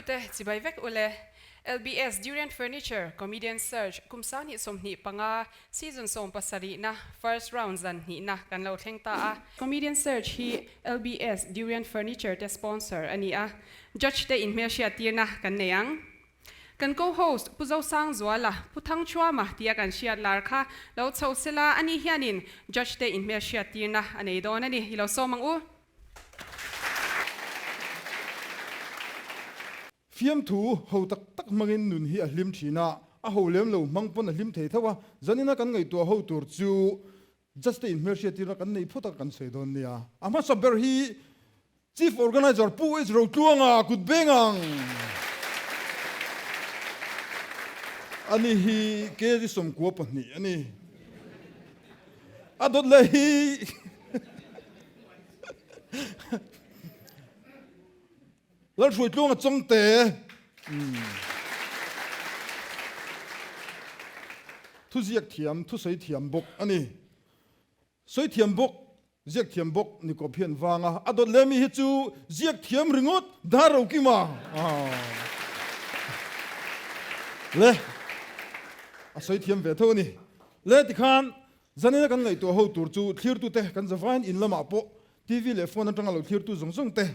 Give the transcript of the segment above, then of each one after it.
Thlirtute chibai vek ule. LBS Durian Furniture Comedian Search kum sanghnih 25 season 70na first round zan hnihna kan lo thleng ta a. Comedian Search hi LBS Durian Furniture te sponsor a ni a, judge te inhmelhriat tirna kan nei ang. Kan co-host Pu Zosangzuala, Pu Thangchhuama tia kan hriat lar kha lo chho sela ani hianin judge te inhmelhriat tirna a nei dawn a ni. I lo sawm ang u. Fiamthu ho tak tak hmangin nun hi a hlim thin a, a ho lem lo hmang pawn a hlim thei tho a, zanina kan ngaihtuah ho tur chu Just te inhmelhriat tirna kan nei phawt a kan sawi dawn nia. A hmasa ber hi Chief Organizer Pu H Rotluanga kut beng ang. Ani hi kg 92 a ni. A dawt leh hi Lalhruaitluanga Chawngte. Thuziak thiam, thusawi thiam bawk a ni. Sawi thiam bawk, ziak thiam bawk ni kawp hian vang a, a dawt leh mi hi chu ziak thiam ringawt dar ro kim a. Le, a sawi thiam ve tho a ni. Le tikhan zanina kan ngaihtuah ho tur chu thlirtute kan zavain in lamah pawh TV leh phone atanga lo thlirtu zawng zawng te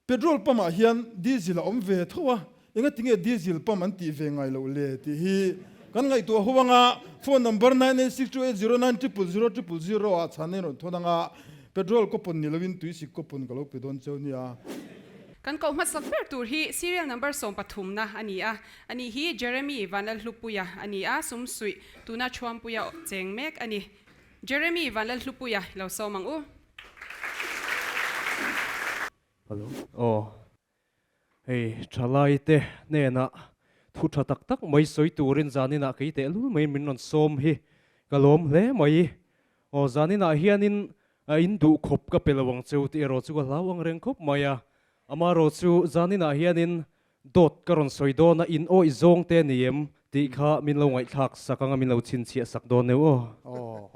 Petrol pump ah hian diesel a awm ve tho a, engatinge diesel pump an tih ve ngai loh le tih hi kan ngaihtuah ho anga phone number 9862809000 000 ah chhan a inrawn thawn anga petrol coupon ni loin tuisik coupon ka lo pe dawn cheu nia. Kan koh hmasak ber tur hi serial number 13 na a ni a, ani hi Jeremy Vanlalhlupuia a ni a, sumsuih tuna Thuampuia cheng mek a ni. Jeremy Vanlalhlupuia lo sawm ang u. Hello. Aw. Hei thalai te hnenah thu tha tak tak mai sawi turin zaninah kei teh lul mai min rawn sawm hi ka lawm hle mai. Aw zaninah hianin in duh khawp ka pe lo ang cheu tih erawh chu ka hlau ang reng khawp mai a. Amaherawh chu zaninah hianin dawt ka rawn sawi dawn a in awih zawng te ni em tih kha min lo ngaihthlak sak anga min lo chhinchhiah sak dawn neuh aw.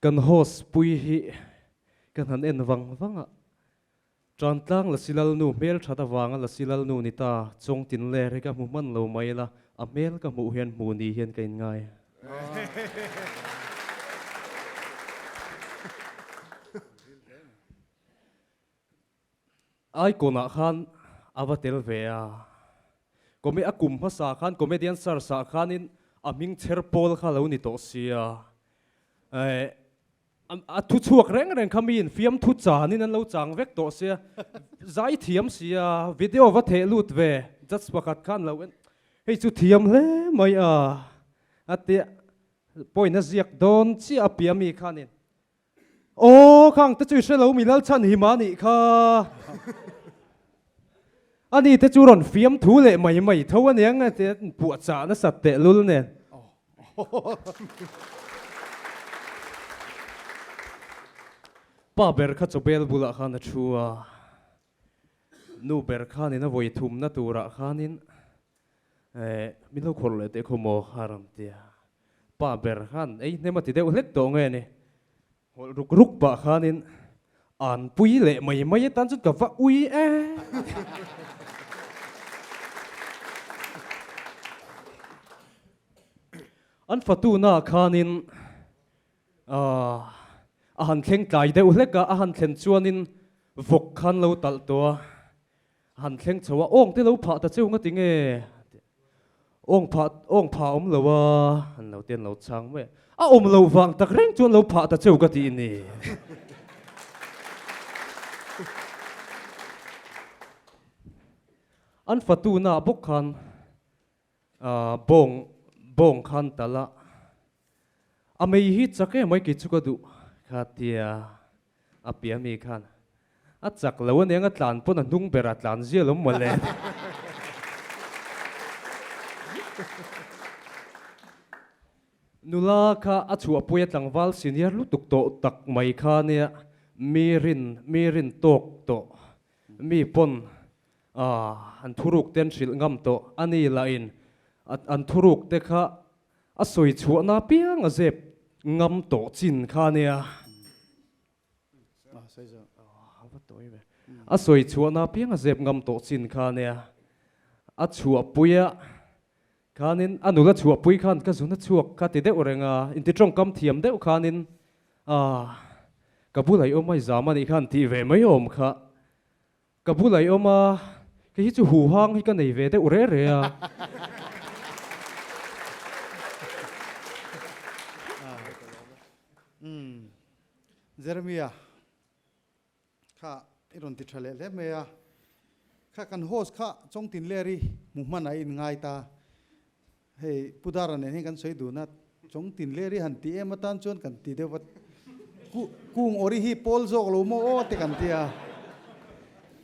Kan host pui hi kan han en vang vang a, Tantlang Lasilalnu hmel that avanga Lasilalnu ni ta Chawngtin ler hi ka hmu hman lo mai la, a hmel ka hmuh hian hmu ni hian ka inngai. Icon ah khan a va tel ve a, Come a kum hmasa khan Comedian Search ah khanin a hming chher pawl kha lo ni tawh sia, eh a thu chhuak reng reng kha miin fiamthu chanin an lo chang vek tawh sia, zai thiam sia, video va theh lut ve judge pakhat khan lo en hei chu thiam hle mai a, a tia point a ziak dawn chiah a pia mi khanin Aw, khang te chu i hre lo mi Lalchhan hi mah nih kha. Ani te chu rawn fiam thu leh mai mai tho a niang a tia puahchah nasat teh lul nen. Pa ber kha chawbel bulah khan a thu a, nu ber khanin a vawi thumna turah khanin Min lo khawrh leh teh khaw maw a rawn ti a, pa ber khan ei hnem a ti deuh hlek tawh nge ni, hawlh ruk ruk pah khanin an pui leh mai mai atan chuan ka va ui e. An fatuna khanin a han thleng tlai deuh hlek a, a han thlen chuanin vawk khan lo talh tawh a. Han thleng chho a, awng te lo phah ta cheu ngati nge? Awng phah, awng phah awm lo a, an lo ten lo chhang mai a. A awm lo vang tak reng chuan lo phah ta cheu ka tih ni. An fatu na bawk khan bawng, bawng khan tal a, a mei hi chak em mai kei chu ka duh kha tia a pia mi khan A chak lo aniang a tlan pawn a hnung ber a tlan zial awm mawle. Nula kha a chhuahpui a tlangval senior lutuk tawh tak mai kha nia mi rin mi rin tawk tawh mi pawn an thuruk te an hrilh ngam tawh a ni lah in an thuruk te kha a sawi chhuahna apiang a zep ngam tawh chin kha nia. sawi zo. A va tawi ve. A sawi chhuahna apiang a zep ngam tawh chin kha nia. A chhuahpui a khanin a nula chhuahpui khan ka zun a chhuak kha ti deuh reng a, inti tawngkam thiam deuh khanin ah ka bulah i awm a i zam a nih khan tih ve mai awm kha. Ka bulah i awm a, kei hi chu huhang hi ka nei ve deuh re re a. Umm Jeremia kha i rawn ti tha leh hle mai a, kha kan host kha Chawngtin Leri hmu hman a in ngai ta, hei Pu Dara nen hian kan sawi dun a, Chawngtin Leri han ti em atan chuan kan ti deuh va, kung awri hi pawl zawk lo maw aw te kan ti a,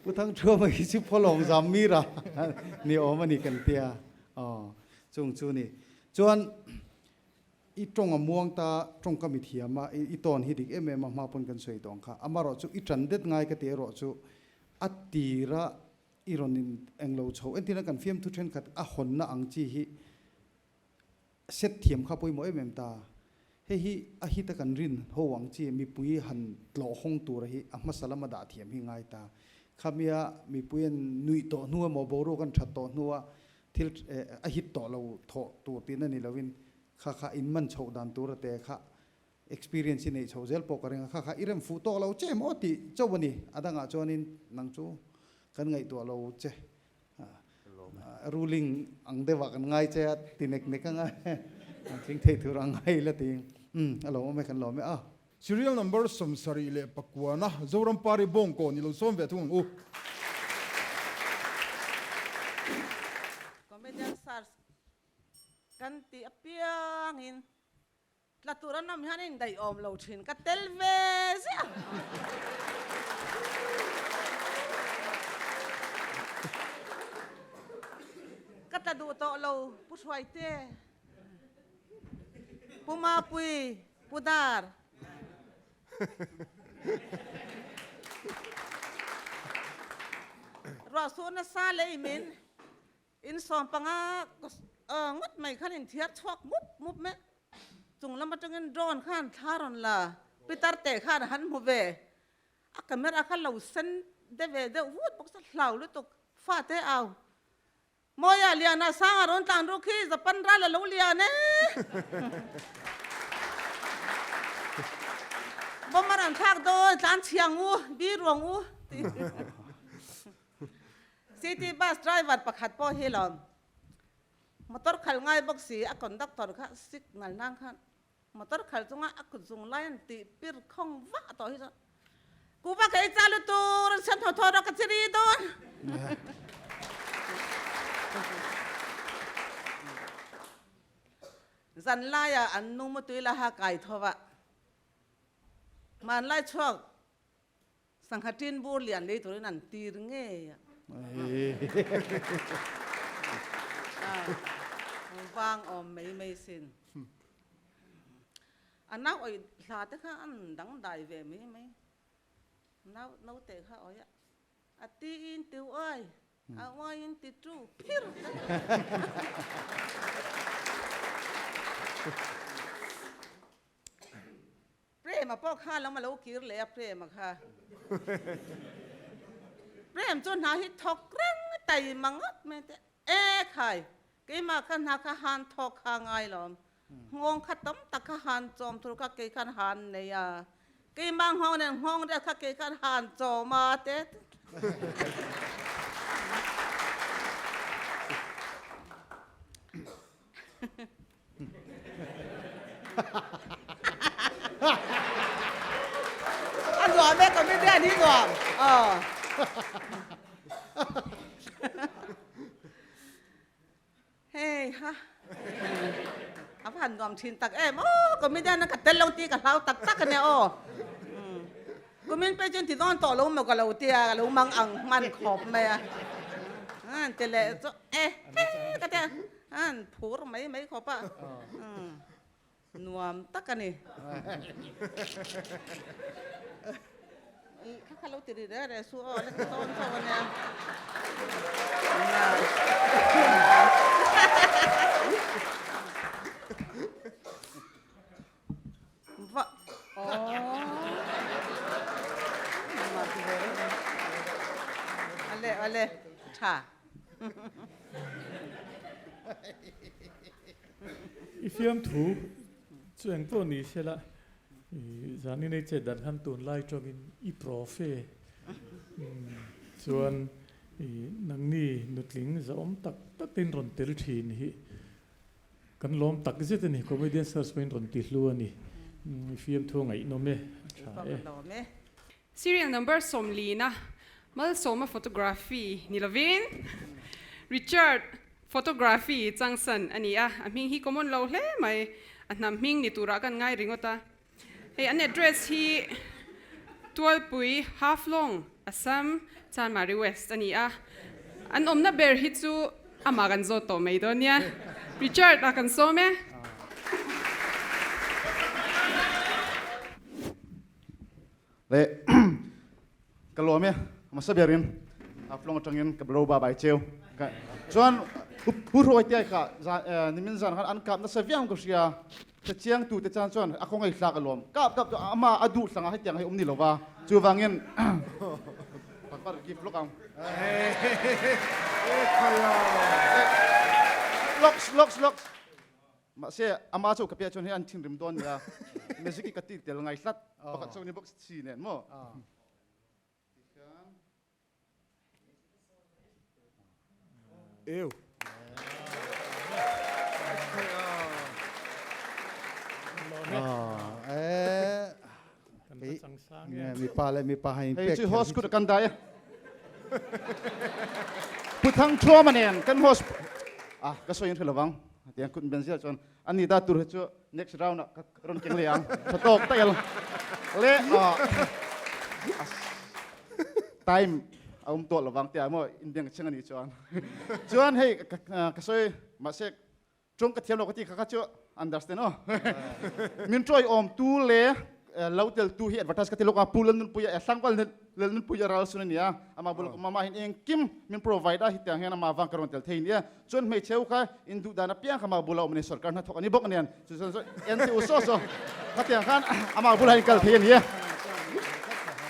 Pu Thangthuama hi chu phawlawng zam mira ni awm a ni kan ti a, aw chung chu ni chuan. I tawng a muang ta, tawng ka mi thiam a, i tawn hi dik em em a hma pawn kan sawi tawng kha. Amarawh chu i tan det ngai ka ti erawh chu a tira i rawn in englo chho entirna kan fiamthu thenkhat a hawnna ang chi hi set thiam kha pawimawh em em ta. Hei hi a hit a kan rin ho ang chi mipui han tlawh hawng tura hi a hmasa lama dah thiam hi ngai ta. Khamia mipui an nuih tawh hnu emaw boruak an that tawh hnua Thil a hit tawh lo thawh tur tihna ni lovin kha kha in man chhoh dan tur a te kha experience i neih chhoh zel pawh ka ring a, kha kha i rem fuh tawk lo che maw tih chauh a ni. A dangah chuanin nang chu kan ngaihtuah lo che ruling ang deuhah kan ngai che a ti nek nek anga an tling thei tur ang ngai la ti umm a lawm awm e kan lawm e a. Serial number 79 na Zoram Pari Bawngkawn i lo sawm ve thung ang u. Comedian Search kan tih apiangin tla tur an awm hian in daih awm lo thin ka tel ve ziah. Ka tla duh tawh lo Pu Hruaite, Pu Mapui, Pu Dar. Ruah suh nasa lei min in 15 ngawt mai khan in thiar chhuak mup mup mai. Chung lam atangin drone khan thla rawn la pitar te khan han hmu ve. A camera kha lo sen de ve deuh vut bawk sa hlau lutuk fate au. Mawia Liana Sanga rawn tlan ruk hi Japan ral a lo lian e. Bomb a rawn thlak dawn tlan chhiang u, bi ruang u ti. City bus driver pakhat pawh hi lawm motor khal ngai bawk si a conductor kha signal nan khan motor khal chunga a kut zung lai an tih pir khawng vah tawh hi chuan Kuva ka ei cha lutuk rawn siam thaw thaw rawh ka chiri dawn. Zan laia an nu mutui la ha kai tho va. Hmanlai chhuak sangha tin bur lian lei turin an tir ngei a. Vang awm mai mai sin. A nau awih hla te kha an dangdai ve mai mai. Nau naute kha awih a, a ti in ti uai, a uai in ti tu phir. Prema pawh kha lam a lo kir leh a Prema kha. Prem chu hna hi thawk reng taima ngawt mai te. E khai, keimah kha hna kha han thawk kha ngai lawm. Nghawng kha tam tak kha han chawm tur kha kei khan han nei a. Keimah nghawng nen nghawng riat kha kei khan han chawm a te. A nuam e, comedian hi nuam. Aw. Hei ha. A va han nuam thin tak em. Aw, comedian a ka tel lo ti ka hlau tak tak ania aw. Kumin pei chuan ti dawn tawh lo maw ka lo tia, ka lo mang ang hman khawp mai a. An ti leh chu e he ka tia. An phur mai mai khawp a. Nuam tak a ni. Kha kha lo ti ri re re su aw la ti tawn chauh a nia. Va. Ale, tha. I fiamthu chu eng pawh ni sela zanin ei chet dan khan tunlai tawngin i profe chuan nangni nutling zahawm tak takin rawn tel thin hi kan lawm tak zet a ni. Comedian search pawhin rawn ti hlu a ni. I fiamthu a ngaihnawm e, a tha e. Serial number sawmlina Malsawma photography ni lovin Richard photography changsan a ni a, a hming hi common lo hle mai, a hnam hming ni turah kan ngai ringawt a. Hei an address hi Tualpui, Haflong, Assam, Chanmari West a ni a, an awmna ber hi chu amah kan zawt tawh mai dawn nia. Richard a kan sawm e. Le ka lawm e hmasa berin Haflong atangin ka blo ba bai cheu ka chuan pu hruai te kha nimin zan khan an kap nasa viang ka hria ka chiang tu te chan chuan a khawngai hlak alawm kap kap ama a duh hlanga hetiang hei um ni lova chuvangin pakar gift lok ang locks locks locks Mahse, amah chu ka piah chuan hei an thinrim dawn nia. Magic hi ka ti tel ngai hlat. Pakhat chu ni bawk si nen maw. Eu. Mipa le mipa hain pek. Hei chu host kut kan dai. Puthang thuama nen kan host ah ka sawi in hre lovang. Tiang kut ben ziah chuan ani da tur hi chu next round ah ka rawn keng leh ang. Tha tawk tail. Le time a um tawh lovang tia maw Indian ka chheng ani chuan. Chuan hei ka sawi mahse Tawng ka thiam lo ka ti kha kha chu understand aw. Min tawi awm tu le lo tel tu hi advertise ka ti lawk a pu Lalnunpuia e hlangval Lalnunpuia ral sun ania ama bul mama hin engkim min provide a hetiang hian ama vang ka rawn tel thei nia chuan hmeichhe u kha in duh dan apiang kha ama bula awm ani sarkar hnathawk ani bawk anian chu chuan chu en ti u saw saw khatiang khan ama bula in kal thei ania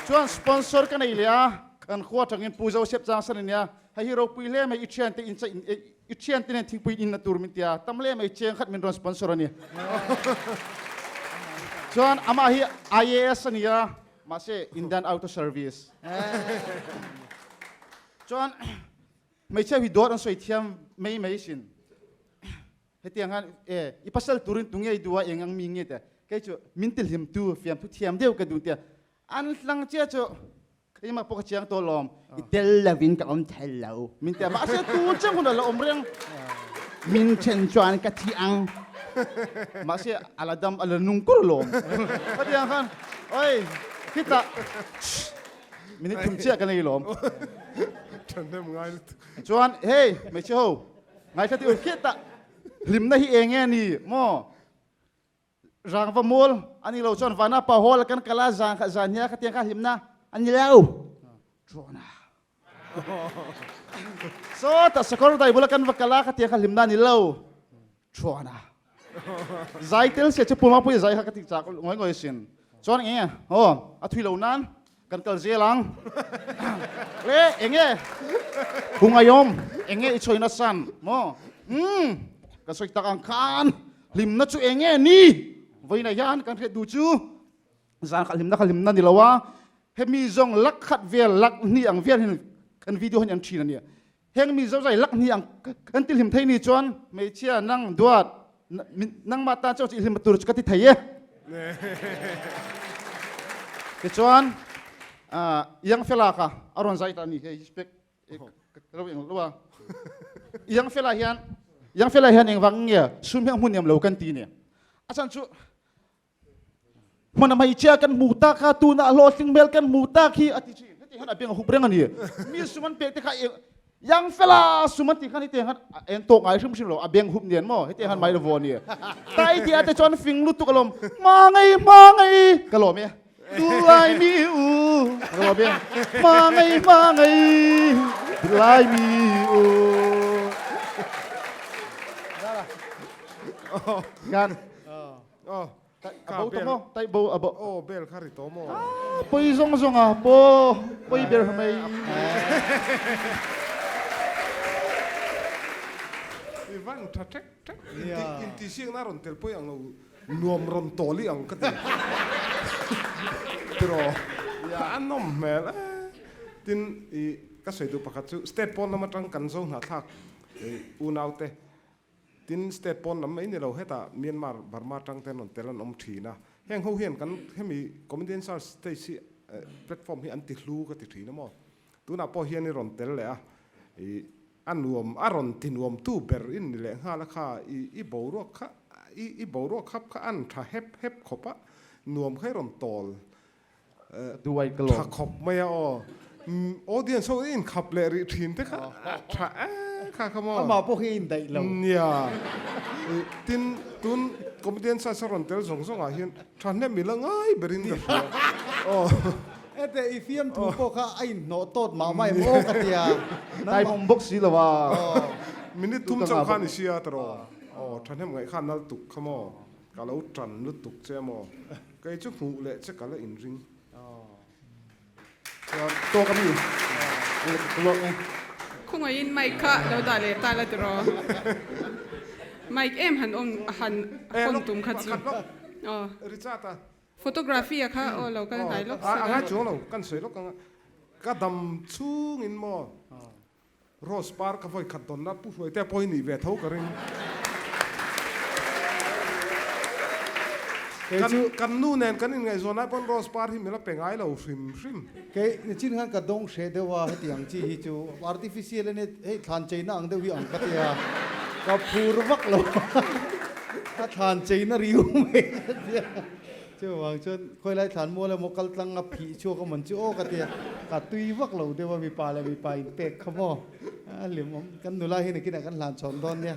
chuan sponsor ka nei leh a kan khua tangin pu Joseph Changsan ania hei hi ropui hle mai i thiante in I thiante nen thingpui in na tur min tia tam le mai cheng khat min rawn sponsor ani. Chuan amah hi IAS ania mahse Indian Auto Service. Chuan hmeichhia hi dawt an sawi thiam mai mai sin. Hetiang han e i pasal turin tunge i duh a eng ang mi nge te kei chu min ti hlim tu fiamthu thiam deuh ka duh tia an hlang che chu Keimah pawh ka chiang tawh lawm. I tel lovin ka awm thei lo. Min ti a, mahse tu chang hun a la awm reng. Min then chuan ka thi ang. Mahse a la dam, a la nung kur lawm. Ka ti ang khan, oi, khitah, minute thum chiah ka nei lawm. Ṭhahnem ngai lutuk. Chuan, hei, hmeichhe ho, ngaithla tih u, khitah hlimna hi eng nge ni maw? Rangva mual a nih loh chuan Vanapa Hall kan kal a, zan khat zan hnia khatiang kha hlimna a ni lo. Ṭuana. Sawtah sakawr dai bula kan va kal a, khatiang kha hlimna a ni lo. Ṭuana. Zai tel sia chu Puma pui zai kha ka ti chak ngawi ngawi sin. Chuan eng nge? Aw, a thui lo nan kan kal zel ang. Le, eng nge? Hungaiawm, eng nge i chhawi nasan maw? Umm, ka sawi tak ang khan. Hlimna chu eng nge ni? Vawiinah hian kan hriat duh chu zan khat hlimna kha hlimna ni lo a, hemi zawng lak khat vel lak hnih ang vel hian kan video hian an thin a nia. Heng mi zozai lak hnih ang kan ti hlim thei ni chuan hmeichhia nang duat nangmah tan chuan i hlim tur chu ka ti thei e. Tichuan Young fella kha a rawn zai ta a ni hei spec Lo eng lo a. Yang fela hian yang fela hian engvang nge sum hi a hmun em lo kan ti ni. A chan chu hmana mai chia kan hmu ta kha tuna hlawhtling hmel kan hmu ta khi a ti thin. Heti hian a beng a hup reng a ni. Mi sum an pek te kha yang fela sum an ti khan heti hian en tawk ngai hrim hrim lo a beng hup nen maw heti hian mai lo vo a ni. Tai ti a te chuan fing lutuk alawm hmangai hmangai ka lawm e. Duhlai mi u Robin hmangai hmangai duhlai mi u Gan Oh, abo to mo tai bo abo oh bel kha ri to mo poi zong zong a po Poi ber mai. I van tha ṭek ṭek. Intihsiakna rawn tel pawih ang lo nuam rawn tawl i ang ka ti. Tiraw? A nawm hmel e. Tin, i ka sawi duh pakhat chu state pawn lam aṭang kan zo hnahthlak unaute Tin, state pawn lam mai ni lo, hetah Myanmar, Burma tang ten rawn tel an awm thin a. Heng ho hian kan hemi Comedian Search stage hi platform hi an ti hlu ka ti thin a maw. Tunah pawh hian i rawn tel leh a, i a nuam a rawn ti nuam tu ber in ni leh nghal a kha, i i boruak kha i i boruak khap kha an tha hep hep khawp a, nuam kha i rawn tawl Duai ka lawm. Tha khawp mai a aw. Audience ho in khap leh rih thin te kha tha e kha kha maw. Amah pawh hi a indaih lo. Nia. Tin, tun comedian search a rawn tel zawng zawng ah hian tha hnem ila ngai berin ka hria. Aw. Hete i fiamthu pawh kha a inhnawh tawt mah mah em aw ka tia. Time awm bawk si lo a. Minute thum chauh khan i sia tawh. Aw, tha hnem ngaih khan nal tuk kha maw. Ka lo tan lutuk che maw. Kei chu hmuh leh che ka la inring. Chuan tawk a mi ka lawk e. Khawngaihin mic kha lo dah leh ta la tiraw. Mic em han awm han hawn tum kha chu. Aw. Richard a. Photography a kha aw lo kal hnai lawk sela. A ngai chuang lo kan sawi lawk ang a. Ka dam chhungin maw. Rose par ka vawi khat dawnna Pu Hruaitea pawh hi nih ve tho ka ring. Kan kan nu nen kan inngaihzawn lai pawn Rose par hi min la pe ngai lo hrim hrim. Kei nichin khan ka dawng hreh deuh a, hetiang chi hi chu artificial a nia, hei thlan cheina ang deuh hi ang ka ti a, ka phur vak lo a, thlan cheina riu mai ka ti a. Chuvang chuan khawilai thlan mual emaw kal tlang a phih chhuak a mawn chu aw ka tia, ka tui vak lo deuh a mipa leh mipa inpek kha maw a hlimawm kan nula hi nakinah kan hlan chhawn dawn nia.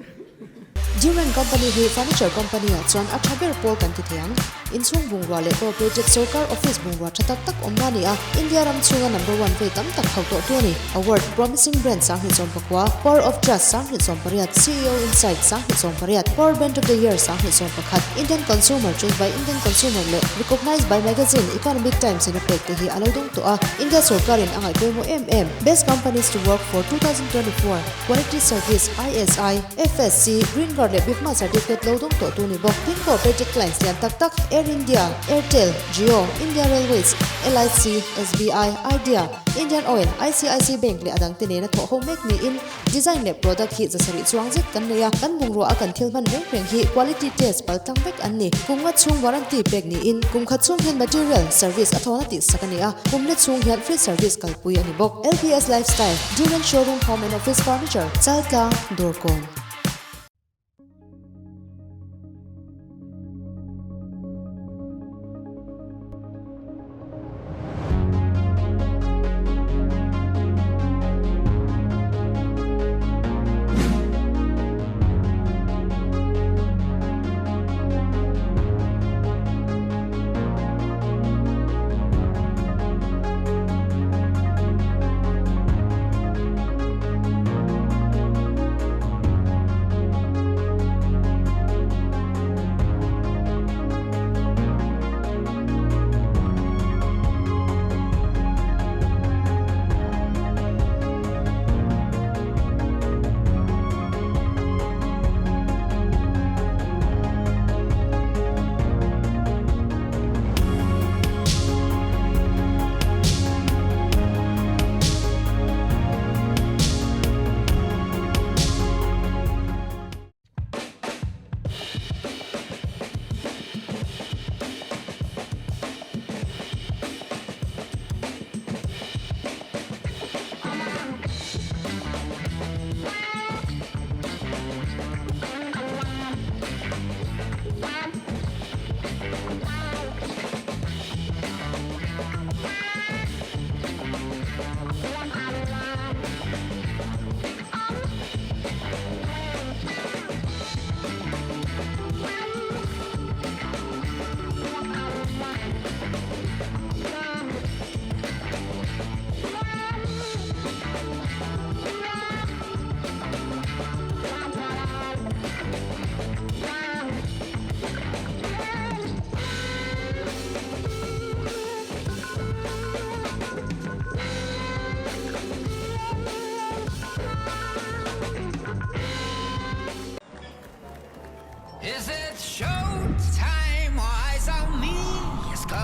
Durand Company hi furniture company ah chuan a tha ber pawl kan ti thei ang. Inchhung bungrua leh corporated sorkar office bungrua tha tak tak awmna a ni a, India ram chhunga number one vei tam tak hauh tawh tu a ni. Award, Promising Brand 2019, Power of Trust 2018, CEO Insight 2018, Power Brand of the Year 2021, Indian Consumer Choice by Indian Consumer leh Recognized by Magazine Economic Times in a pek te hi a lo dawng tawh a, India sorkarin a ngaih pawimawh em em. Best Companies to Work for 2024, Quality Service, ISI, FSC, Green Guard leh Bifma Certificate lo dawng tawh tu ni bawk. Tin Cooperative Clients lian tak tak Air India, Airtel, Jio, India Railways, LIC, SBI, Idea, Indian Oil, ICIC Bank leh a dangte nena thawh ho mek niin design leh product hi zasarih chuang zet kan nei a, kan bungrua a kan thil hman reng reng hi quality test pal tlang vek an ni. Kum nga chhung warranty pek niin kum khat chhung hian material, service a thawna tih sak a ni a, kum let chhung hian free service kalpui a ni bawk. LPS Lifestyle, Durand Showroom Home and Office Furniture, Chaltlang, Dawrkawn.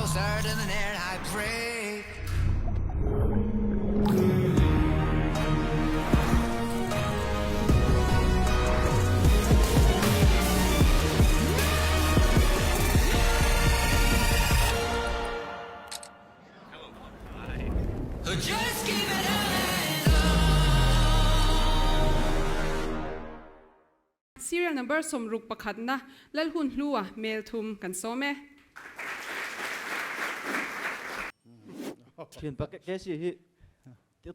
Closer to the net I break. Just keep it Serial number 60 pakhatna Lalhun Hlua mail thum kan sawm e. Thian pa Casey hi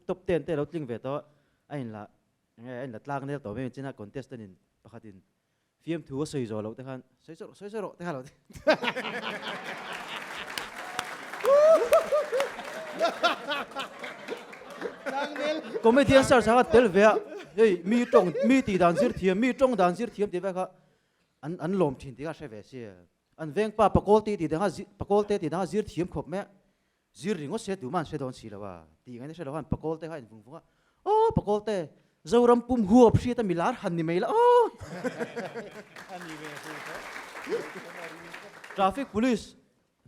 top 10 te lo tling ve tawh a in la nge a in la tlak nel tawh mai chin a contestant in pakhat in fiamthu a sawi zawh loh te khan sawi sawi rawh sawi sawi rawh te kha lo ti. Comedian search a tel ve a hei mi tawng mi tih dan zir thiam mi tawng dan zir thiam tih vel kha an an lawm thin tih kha hre ve si an veng pa pakawl te tih dang a pakawl te tih dang a zir thiam khawp mai a zir ringawt se tumah an hre dawn si lo a tih ngaihna hre lo khan pakawl te kha in vung vung a aw pakawl te Zoram pum huap hriat a milar han ni mai la aw traffic police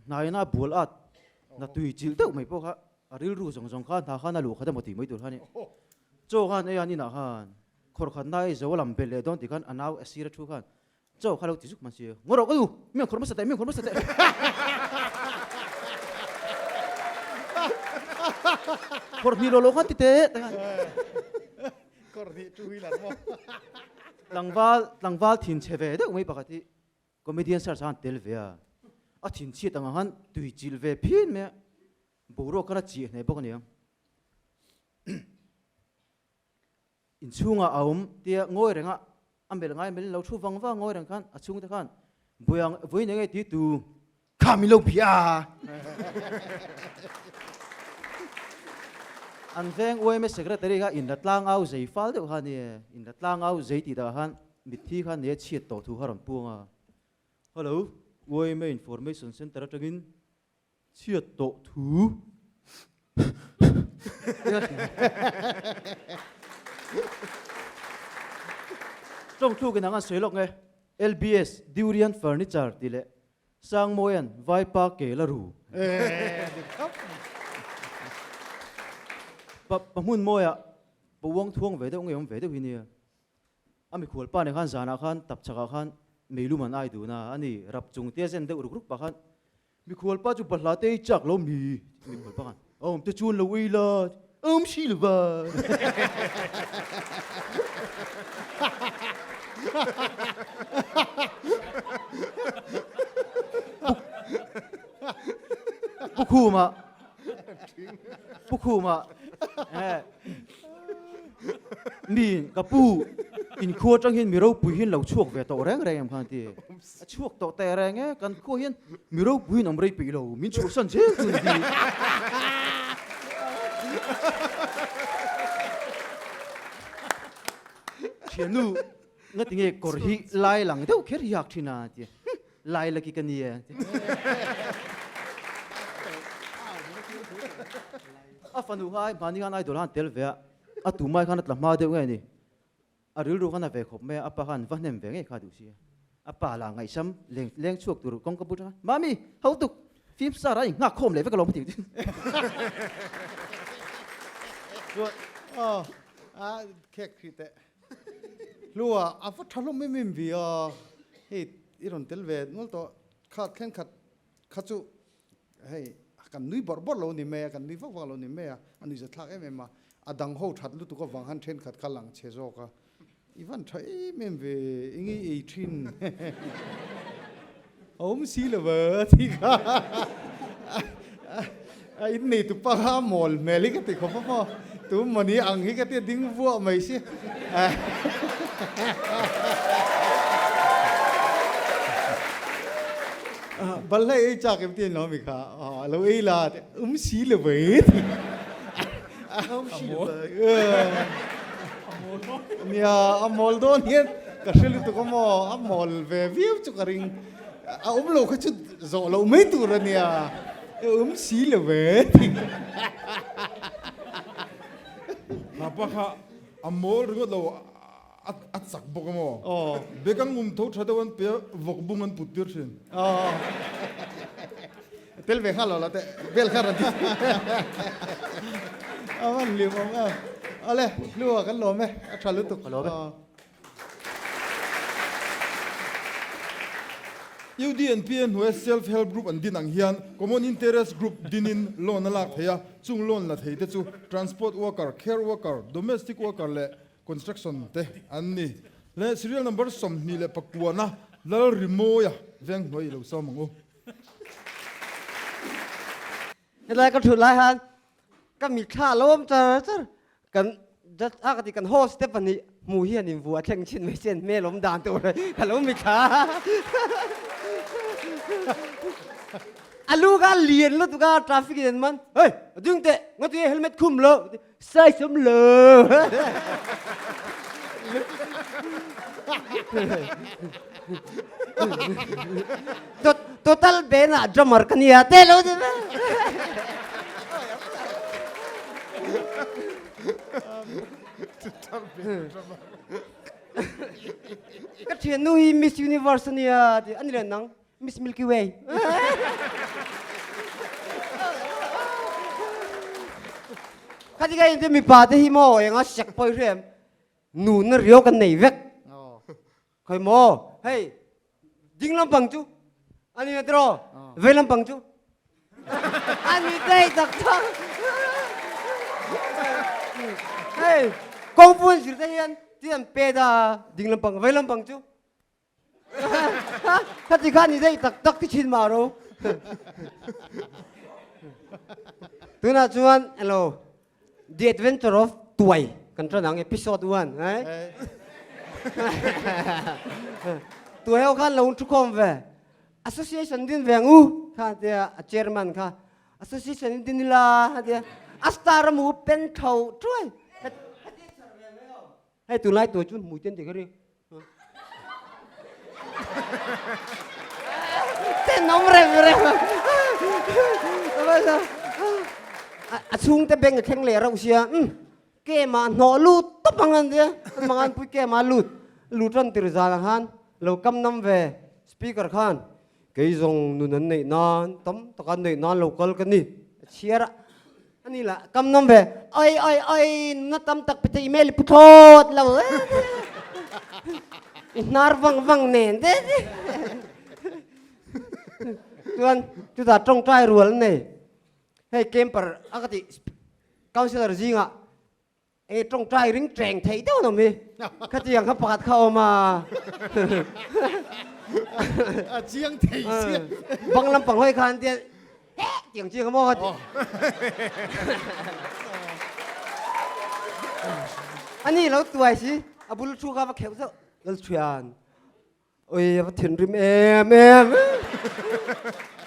hnaina bual at na tui chilh deuh mai pawh kha a rilru zawng zawng kha hna khan a luh khat emaw tih mai tur kha a ni. Chaw khan ei an inah khan khawr khat nai zo a lam belh leh dawn tih khan a nau a sir a thu khan chaw kha lo ti zuk man si. Ngaw rawh ka nu, mi ang khawr hmasa teh, mi ang khawr hmasa teh. Khawr hnih lo lo khan ti teh teh khan. Khawr hnih two wheeler maw. Tlangval tlangval thin chhe ve deuh mai pakhat hi Comedian search ah an tel ve a, a thinchhiat ang ang han tui chilh ve phian mai a, boruak khan a chiah hneh bawk a ni ang. Inchhungah a awm tia ngawi reng a, a melh ngai melhin lo thu vang vang ngawi reng khan a chhungte khan Buiang vawiin eng nge ti tu kha min lo bia a. An veng UMS Secretary kha inla tlangau zei fal deuh kha a ni e, inla tlangau zei tih dah khan Mitthi kha nia chhiat tawh thu kha rawn puang a. Hello, yma Information Centre atangin chhiat tawh thu. Tawng thluk in ang an sawi lawk nge? LBS, Durian Furniture tih leh Sangmawia'n Vaipa ke la ru. Pa hmun mawiah pa uang thuang ve deuh nge awm ve deuh hi nia. A mikhual pa nen khan zanah khan tap chakah khan meilum an ai dun a, a ni rap chung tia zen deuh ruk ruk pah khan mikhual pa chu bahla te i chak lo mi? Mikhual pa khan awm te chuan lo ei la, awm si lo va. Pu Khuma Pu Khuma Mi ka pu inkhua atang hian mi ropui hian lo chhuak ve tawh reng reng em khan ti. A chhuak tawh teh reng e, kan khua hian mi ropui in awm rei peih lo, min chhuahsan zel chu ni hi. Thiannu nga tinge kawr hi lai lang deuh kher hi hak thin a ti. Lai laki ka ni e. A fanu kha ai hmani khan idol khan tel ve a, a tumai khan a tla hma deuh nge ni. A rilru khan a ve khawp mai a, a pa khan va hnem ve ngei kha duh si a. A pa lah ngaihsam leng leng chhuak tur kawngka but a, Mami, ho tuk, film star a inghak khawm leh vek alawm a ti. Chuan aw a khek hrih teh. Hlua a va tha hlawm em em vi a, hei i rawn tel ve nual tawh kha thenkhat kha chu Hei, kan nui bawrh bawrh lo ni mai a, kan nui vak vak lo ni mai a, a nuihza thlak em em a, a dang ho that lutuk avang khan thenkhat kha lang chhe zawk a, i van tha em em ve, eng i ei thin a awm si lo va tih kha a innei tu pa kha a mawl hmel hi ka ti khawp a maw, tu mawni ang hi ka tia ding vuah mai si. Bal hlei ei chak em ti lo mi kha lo ei la um si le ve ti um si le ve nia a mawl dawn hian ka hre lutuk a maw a mawl ve viau chu ka ring a um lo kha chu zawh loh mai tur a nia um si le ve ti Hapa kha a mawl ringawt lo a chak bawk a maw? Bek an ngum tho tha deuh an pe a, vawk bung an put tir thin. Tel ve nghal lo la teh bel kha rawn ti. A van hlim awm em. Awle Hlua kan lawm e a tha lutuk. Ka lawm e. UDNPA hnuaia Self Help Group an din ang hian Common Interest Group dinin loan a lak thei a, chung loan la thei te chu Transport Worker, Care Worker, Domestic Worker leh Construction te an ni. Leh Serial Number 29 a Lalrimawia veng hnuai i lo sawm ang u. Helai ka thut lai han ka mitthla lo awm char char kan judge a ka ti kan host te pahnih hmu hian in vuah thleng thin mai chen hmel awm dan tur ka lo mitthla a lu kha lian lutuk a traffic in an man hei a ding teh nga ti helmet khum lo size awm lo Total band ah drummer ka nia te lo ti ve. Total band drummer. Ka thian nu hi Miss Universe ania ti ani le nang Miss Milky Way. Khati ka in te mipa te hi maw enga sek poi hrem nu na rio kan nei vek. Khoi maw hei ding lampang chu ani na tiro vei lampang chu ani dei tak tak hei kawngpun zir te hian ti an pe da ding lampang vei lampang chu khati kha ni dei tak tak ti thin ma ro tunah chuan hello The Adventure of Tuai kan tran ang episode 1 hai. Tuai ho khan lo thu khawm ve. Association din ve ngu kha tia a chairman kha association din ila tia a star mu pen thau truai. Hei tunlai tuai chu hmui ten ti ka ring. Ten awm rem rem. A chhungte bank a thleng leh reuh sia. Kem ah hnawh lut tawp ang an tia. An mangan pui kem ah lut. Lut ran tir zan ang khan lo kam nam ve speaker khan kei zawng nun an neih nan tam tak an neih nan lo kal ka ni. A chhiar a. Ani lah kam nawm ve. Oi oi oi nuna tam tak pe thei email i pu thlawt lo. I hnar vang vang nen te. Chuan chutah tawngtai rual an nei. Hei camper a ka tih councillor zingah Enge tawngtai ring teng thei deuh an awm hi. Khatiang kha pakhat kha awm a. A chiang thei sia. Bang lampang hawi khan tian heh tiang chiang maw ti. Ani lo tuai si a bul thu kha va kheuh zauh lal thian. Oi a va thinrim em em.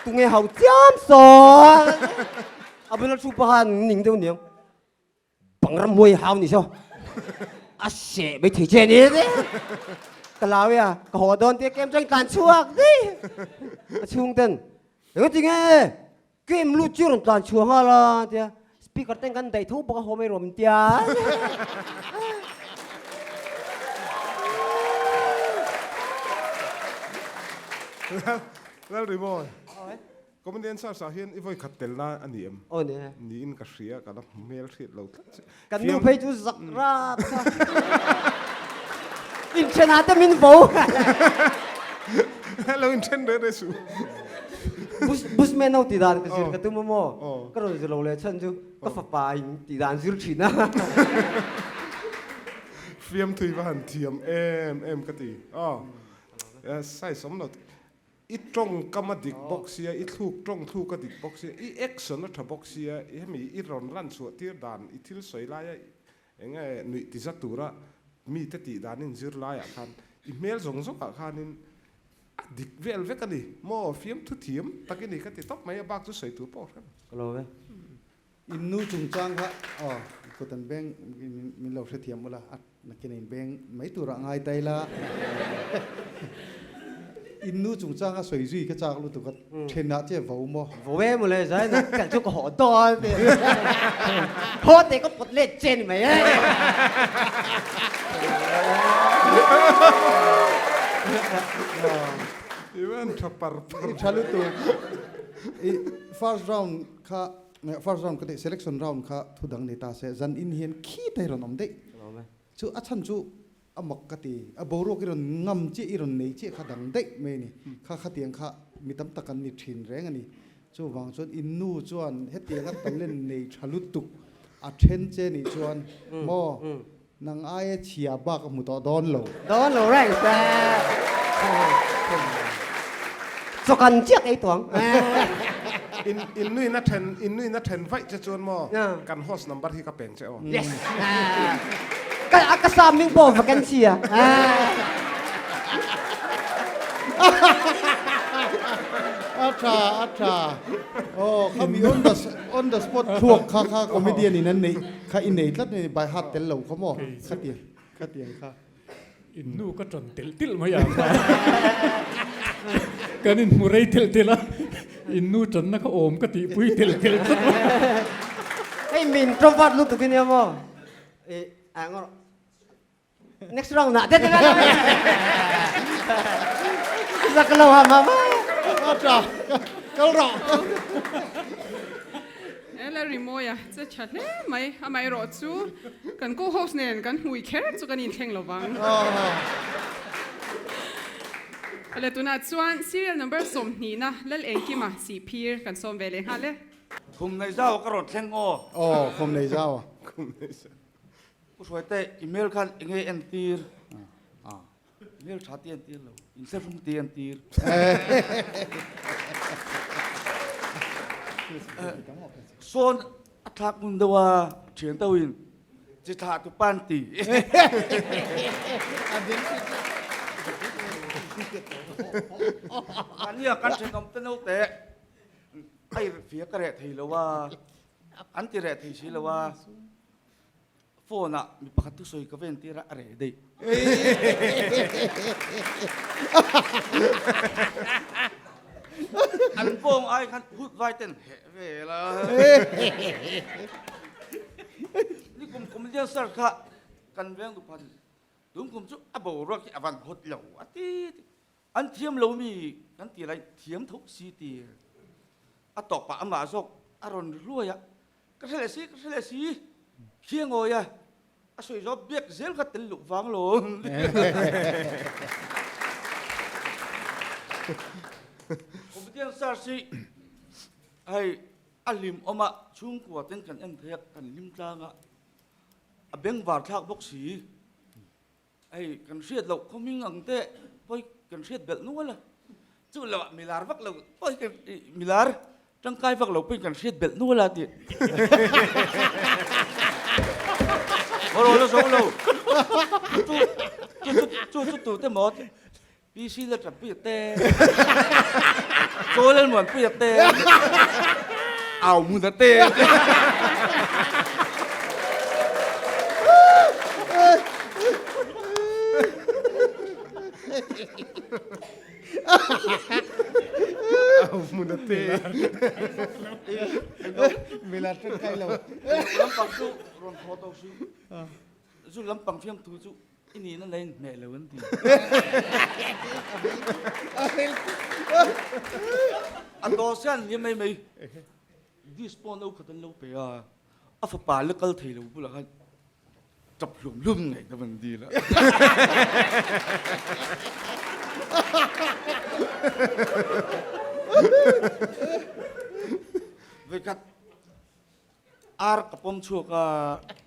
Tunge hau chiam saw. A bul thu pahan ning deuh niang. Pangram huai hau ni saw. A seh mai thei che ni te. Ka lau ya, ka haw dawn tia kem chuan tlan chhuak dei. A chhung ten, Eng ti nge kem lut chu rawn tlan chhuah nghal a tia. Speaker ten kan daih tho bawk a haw mai rawm tia. Lalrimawi. Comedian Search ah hian i vawi khat tel na a ni em? Aw ni e. Niin ka hria, ka la hmel hriat lo tlat che. Kan nu phei chu zak rap kha. Inthen ah te min vo. Lo inthen reh reh suh. Bush Bushman ho tih dan ka zir ka tum a maw? Ka rawn zir lo leh chhan chu ka fapa in tih dan zir thin a. Fiamthui va han thiam em em ka ti. Aw size awm lo. I tawngkam a dik bawk sia, i thluk tawng thluk a dik bawk sia, i action a tha bawk sia, i hemi i rawn lan chhuah tir dan, i thil sawi laia eng nge nuih ti za tura mite tih danin zir laiah khan i hmel zawng zawngah khanin a dik vel vek a ni maw, fiamthu thiam tak i ni ka ti tawp mai a, bak chu sawi tur pawh a hre lo. Ka lo ve. In nu chungchang kha aw kut an beng min lo hrethiam ula a nakin in beng mai turah ngai ta ila in nu chungchang a sawi zui ka chak lutuk a thenah che vo maw. Vo e mawle zai na kal chu ka haw dawn te haw te ka pawt let che ni mai e. I van tha par par. I tha lutuk. I first round kha first round ka tih selection round kha thu dang ni ta se zan in hian khi ta hi rawn awm daih. Chu a chhan chu a mak ka ti. A boruak i rawn ngam chiah i rawn nei chiah kha dang daih mai a ni. Kha khatiang kha mi tam tak an ni thin reng a ni. Chuvang chuan in nu chuan hetianga talent nei tha lutuk a then che nih chuan maw nang aia chhia bak a hmu tawh dawn lo. Dawn lo reng se. Chaw kan chiak ei tawh ang. In in nuin a then in nuin a then vaih che chuan maw kan host number hi ka peng che aw. Yes. Ka ka sam ming pawh vacancy a. A tha a tha. Aw khami on the on the spot thluak kha kha comedian in an neih kha i nei tlat mai by heart tel lo kha maw khatiang khatiang kha. In nu ka tan telh telh mai ang kha. Kan in hmu rei telh telh a, in nu tanna kha awm ka tihpui telh telh tlat mai. Hei min introvert lutuk i nia maw? I ang rawh. Next round ah te te Zak lo ha mama. Atra kal rawh. Ela Rimawia che tha hle mai amaherawh chu kan co-host nen kan hmui kher chu kan inthleng lo vang. Ale tunah chuan serial number 20 na Lal Engkima Sihphir kan sawm ve leh nghal e. Khum nei zau ka rawn thleng aw. Aw khum nei zau. Khum nei zau. Pu Hruaite email khan enge entir? Email tha te entir lo, insehrung te entir. Sawn a thlak ngun deuh a, thian deuh in chi thlah tu pan ti. Ania kan thenawm te naute ai fia ka reh thei lo a, an ti reh thei si lo a. Phone ah mi pakhat thusawi ka ven tir a, a reh daih. An pawng ai khan hut vai ten heh vel a. Ni kum kum lian sir kha kan veng duh phan tun kum chu a boruak hi a van hawt lo a ti ti. An thiam lo mi kan ti lai thiam tho si ti a tawp ah amah zawk a rawn ri hluai a. Ka hre leh si, ka hre leh si, Khiangawi a, a sawi zawh biak zel kha tel luh vang lo. Comedian search hi hei a hlim awm a, chhungkua ten kan en thei a, kan hlim tlang a, a bengvar thlak bawk si. Hei kan hriat loh khawming ang te pawi kan hriat belh nual a, chu lo ah milar vak lo pawi kan milar tangkai vak lo pawi kan hriat belh nual a tih. Maw la zo lo chu chu chu chu tu te maw PC la tap puia te Chaw Lalmuan puia te Au Muna te. Au Muna te. Mila tangkai lo. Lampang chu rawn thaw to si. Zu lampang fiamthu chu I nihna la inhmeh lo an ti. A dawr hian ni mai mai dish pawh no khat an lo pe a, a fapa la kal thei lo bulah khan tap hlum hlum ngaih ta van dil a. Vekhat Ar ka pawm chhuak a,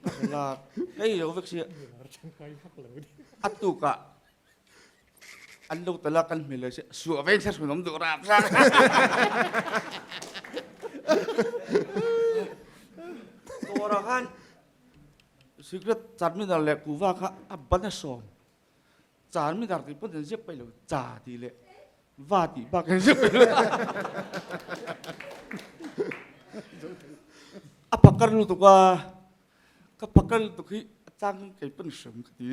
ka hrilh a, ka ei lo vek sia. A tukah an lo tal a, kan hmel lo sia, suah vein thla hrun awm duh rap rap. Dawrah khan cigarette charminar leh kuhva kha a ban a sawm. Charminar tih pawn an ziak paih lo, cha tih leh Va tih bak in ziak lo. A pakar lutuk a, ka pakar lutuk hi a chang khan kei pawn hram ka ti.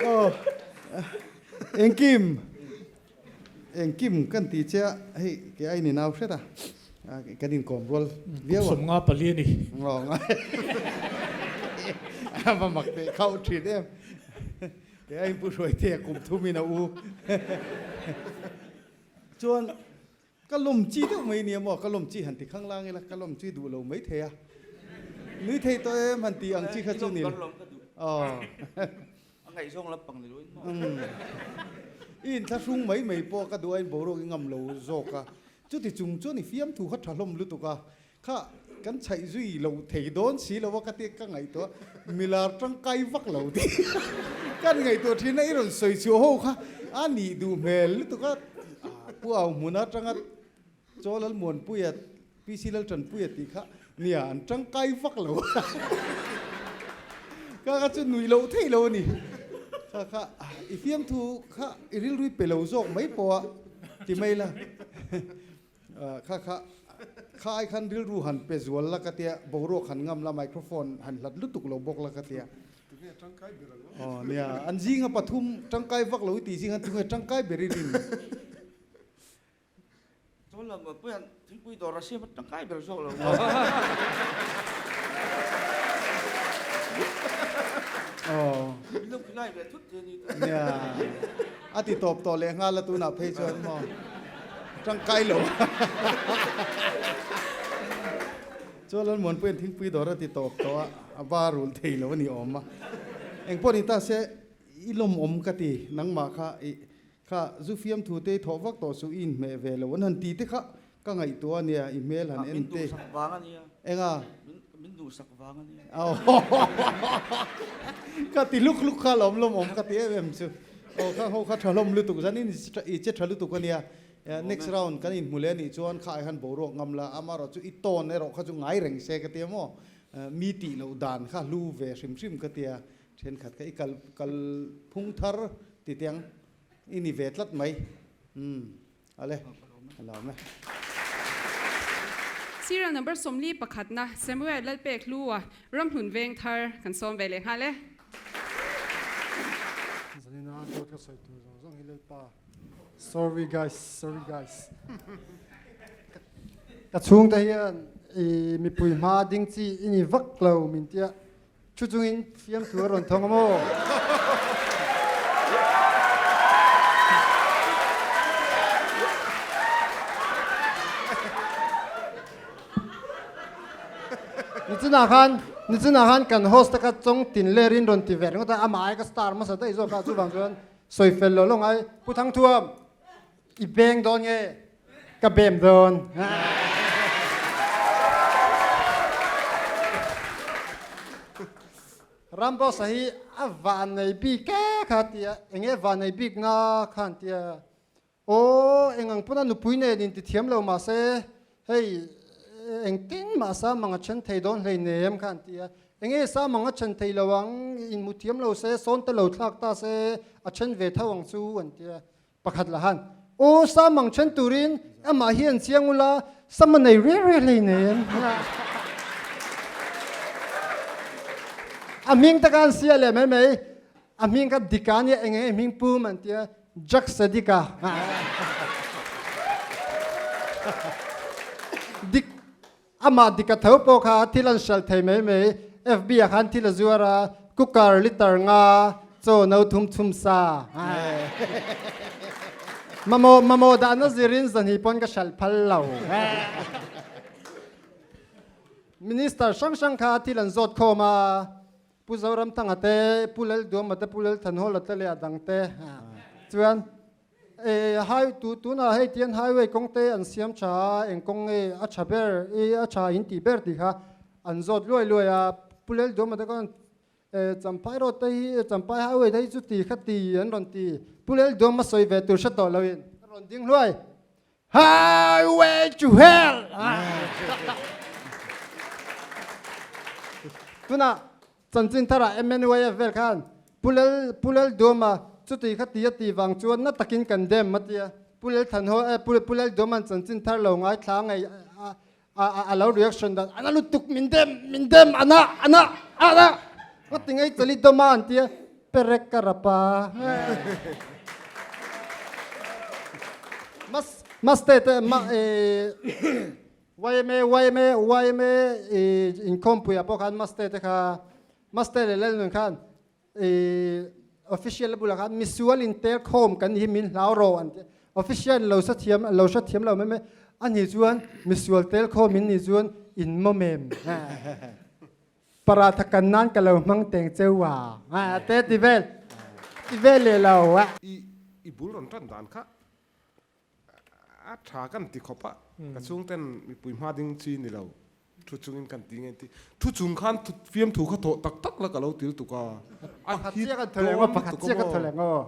Oh, engkim engkim kan ti che a, hei ke ai ni nau hret a, kan inkawm rual viau a. 54 a ni. A va mak teh khauh thin em. Kei a inpu hruai te kum thum in a u. Chuan ka lawm chi deuh mai nia maw, ka lawm chi han ti khang lang ila, ka lawm chi duh lo mai thei a. Nui thei tawh em han ti ang chi kha chu ni. Aw. A ngaihzawng lampang ni loin maw. I inthlahrung mai mai pawh ka duh a in boruak i ngam lo zawk a. Chuti chung chuan i fiamthu kha tha hlawm lutuk a, kha kan chhaih zui lo thei dawn si lo a ka ti ka ngaihtuah milar tangkai vak lo tih kan ngaihtuah thin a, i rawn sawi chhuah ho kha a nih duh hmel lutuk a, Pu Au hmun atanga Chaw Lalmuanpuia, PC Laltanpuia tih kha nia an tangkai vak lo a, kha kha chu nuih loh theih lo a ni, kha kha i fiamthu kha i rilru i pe lo zawk mai pawh a ti mai la. Kha kha kha ai khan rilru han pe zual la ka tia, boruak han ngam la, microphone han hlat lutuk lo bawk la ka tia. Tunge tangkai ber ang aw? Aw nia, an zinga pathum tangkai vak lo i tih zing khan tunge tangkai ber i rin? Chuan lam pawh hian thingpui dawr a siam a tangkai ber zawk lo. Aw. Min lo khilai ve thut te ni. Nia, a ti tawp tawh leh nghal a tunah phei chuan maw. Tangkai lo. Chuan Lalmuanpuia'n thingpui dawr a ti tawp tawh a, a va rul thei lo a ni awm a. Eng pawh ni ta se, i lawmawm ka ti, nangmah kha i kha zu fiamthu te i thawh vak tawh suh i inhmeh ve lo an han ti te kha ka ngaihtuah a nia, i hmel han en te. Min duhsak vang a nia. Enga? Min duhsak vang a nia. Ka ti luk luk kha lawm lawmawm ka ti em em chu. Aw kha ho kha tha hlawm lutuk zanin i che tha lutuk a nia. Next round kan inhmu leh a nih chuan kha ai khan boruak ngam la, amaherawh chu i tawn erawh kha chu ngai reng se ka tia maw. Mi tih loh dan kha hlu ve hrim hrim ka tia. Thenkhat kha i kal kal phung thar ti teng i ni ve tlat mai. Umm ale a lawm e. Serial number 41 pakhatna Samuel Lalpek Hlua Ramhlun Vengthar kan sawm ve leh nghal e. Zanina dawt ka sawi tur zawng zawng hi Lalpa Sorry guys, sorry guys. Ka chhungte hian i mipui hma ding chi i ni vak lo min tia thu chungin fiamthu a rawn thawng a maw? Nichinah khan nichinah khan kan host te kha chawng tin lerin rawn ti ve ringawt a, amah ai ka star hmasa daih zawk a, chuvang chuan sawi fel lo lo ngai Pu Thangthuam i beng dawn nge ka bem dawn? Ramboss a hi a vannei bik e kha tia, enge vannei bik na khan tia. Aw, eng ang pawn a nupui nen in ti thiam lo mahse, hei engtin mah sa mang a then thei dawn hleinem kha an ti a. Enge sa mang a then thei lo ang, in hmu thiam lo se, sawn te lo thlak ta se, a then ve tho ang chu an ti a. Pakhat lah han, Aw, sa mang then turin amah hi an chiang ula, sam a nei riai riai hleinem. A hming te kha an sia leh mai mai, a hming kha Dika ania, eng enge hming pum an ti a. Jack Sadika. Dik amah dika tho pawh kha thil an hral thei mai mai FB ah khan thil a zuar a cooker liter nga chaw no thum thum sa mamawh mamawh dahna zirin zahnih pawn ka hral phal lo Minister hrang hrang kha thil an zawt khawm a Pu Zoramthanga te, Pu Lalduama te, Pu Lalthanhawla te leh a dang te chuan hai tu tunah hei tian highway kawng te an siam tha a, eng kawng nge a tha ber i a tha in tih ber tih kha an zawt luai luai a. Pu Lalduama te khan Champhai road te hi Champhai highway te hi chu ti kha ti an rawn ti. Pu Lalduama sawi ve tur hre tawh loin a rawn ding hluai. Highway to hell! Tuna chanchin thara MNYF vel khan Pulel Pulel Duama chuti kha ti a ti vang chuan na takin kan dem a tia. Pulel Thanho eh Pulel Duaman chanchin thar lo ngai thla ngei a a lo reaction dan ana lutuk min dem min dem ana ana ana nga ti ngei chali dawma an tia perek ka rapa mas mas te te ma e YMA YMA YMA e inkhawmpui ah pawh khan mas te te kha. Master leh Lalnun khan i official a bulah khan misual in tel khawm kan hi min hlau rawh an ti. Official lo sa thiam lo hre thiam lo mai mai a nih chuan misual tel khawm in nih chuan in mawm em? Paratha kan nan ka lo hmang teng cheu a te ti vel ti vel leh lo a. I i bul rawn tan dan kha a tha kan ti khawp a, ka chhungten mipui hma ding chi ni lo thu chungin kan ti nge ti thu chung khan fiamthu kha thawh tak tak la ka lo til tuk a, a hit dawn lutuk a maw.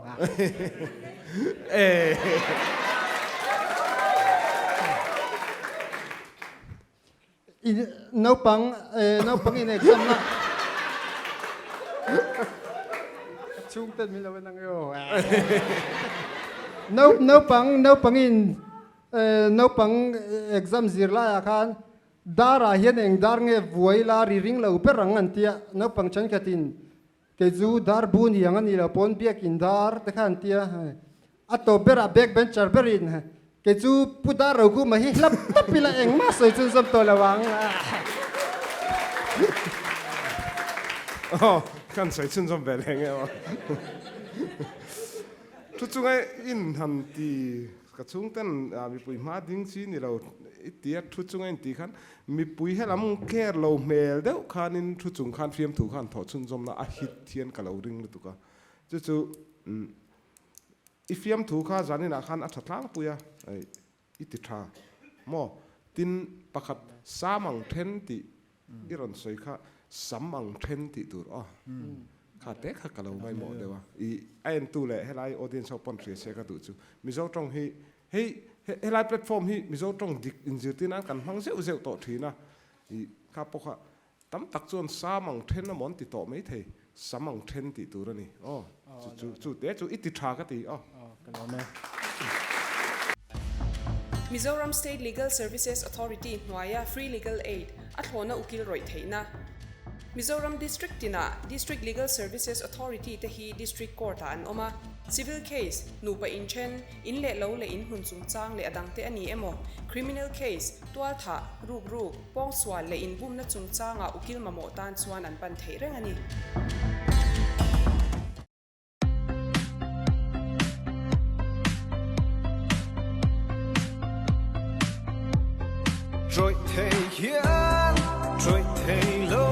Naupang naupang in exam na chhungten min lo en ang emaw naupang naupang in naupang exam zir laiah khan darah hian eng dar nge vuai la ri ring lo ber ang an tia naupang thenkhatin kei chu dar bu ni ang a nih loh pawn biakin dar te kha an tia a tawp berah back bencher berin kei chu pu dar ro ku mai hi hlap tap ila engmah sawi chun zawm tawh lo ang. Aw kan sawi chun zawm ve leh nge aw. Thu chunga in han ti Ka chhungten mipui hma ding chi ni lo i tia thu chunga in tih khan mipui helam care lo hmel deuh khanin thu chung khan fiamthu khan thawh chhunzawmna a hit hian ka lo ring lutuk a. Chu chu i fiamthu kha zaninah khan a tha tlangpui a, i ti tha maw? Tin, pakhat sam ang then tih I rawn sawi kha sam ang then tih tur aw. Kha te kha ka lo ngaimawh deuh a. I a entu leh helai audience ho pawn hria se ka duh chu. Mizo tawng hi hei helai platform hi Mizo tawng dik inzirtir nan kan hmang zeuh zeuh tawh thin a. I kha pawh kha tam tak chuan sam ang then amaw an ti tawh mai thei. Sam ang then tih tur a ni aw. Chu chu chu te chu i ti tha ka ti aw. Ka lawm e. Mizoram State Legal Services Authority hnuaia Free Legal Aid a thlawhna ukil rawih theihna. Mizoram District tinah District Legal Services Authority te hi District Court ah an awm a. Civil case, nupa inthen, in leh lo leh in hmun chungchang leh a dangte a ni emaw, Criminal case, tualthah, rukruk, Pawngsual leh inbumna chungchangah ukil mamawh tan chuan an pan theih reng a ni. Trawih thei hian trawih thei lo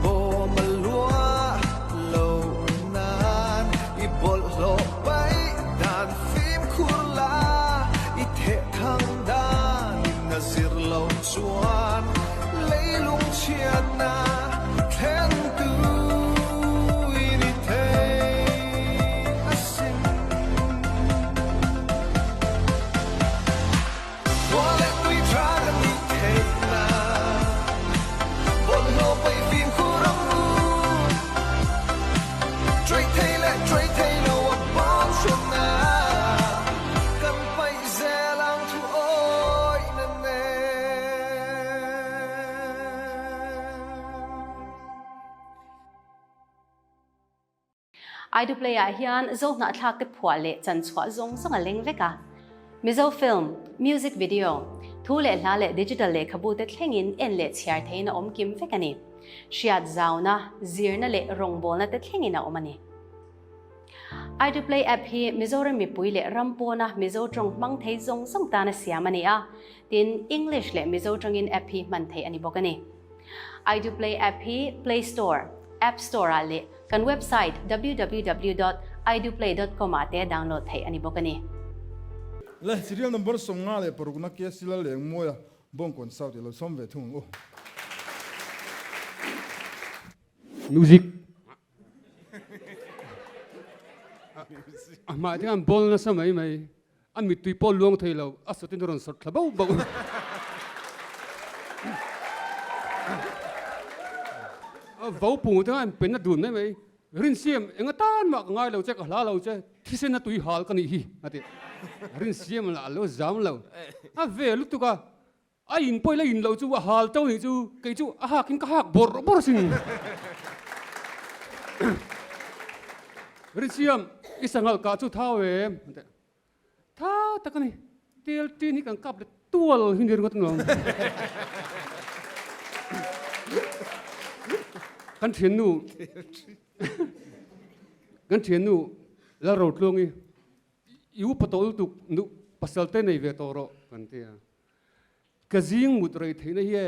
bawm a lua lo nan i bawlhhlawh paih dan fimkhur la i theh thang dan in a zir lo chuan leilung chhiatna thlen tu in i thei asin. Khua leh tui tha kan nih theih na bawlhhlawh paih fimkhur ang u. Trawih thei leh trawih thei lo a pawn hranna kan paih zel ang thu awih na nen. Aiduplay ah hian Zohnahthlak te phuah leh chanchhuah zawng zawng a leng vek a. Mizo film, music video, thu leh hla leh digital lehkhabu te thlengin en leh chhiar theiin a awm kim vek a ni. Hriat zauna, zirna leh rawngbawlna te thlengin a awm a ni. Aiduplay app hi Mizoram mipui leh ram pawna Mizo tawng hmang thei zawng zawng tana siam a ni a, tin English leh Mizo tawngin app hi hman theih a ni bawk a ni. Aiduplay app hi Play Store, App Store ah leh kan website www dot aiduplay dot com ah te download theih a ni bawk a ni. Le serial number 56 na KC Lalengmawia Bawngkawn South i lo sawm ve thung ang u. Music A hmai te khan ball nasa mai mai a mittui pawh luang thei lo a sawtin a rawn sawt thla bauh bauh. A vo pung te khan pen a dun mai mai Rinsiam eng atan mah ka ngai lo che ka hla lo che thisen a tui hal ka nih hi a ti. Rinsiam lah a lo zam lo a ve lutuk a. A in pawh ila in loh chu a hal to nih chu kei chu a hak in ka hak bawrh bawrh sin. Rinsiam i sanghal kah chu thau em? Thau tak a ni. Tel tin hi kan kap leh tual hi ni ringawt a nuam. Kan thiannu kan thiannu Lalrotluangi i upa tawh lutuk nu pasal te nei ve tawh rawh kan ti a. Ka zing mut rei theihna hi e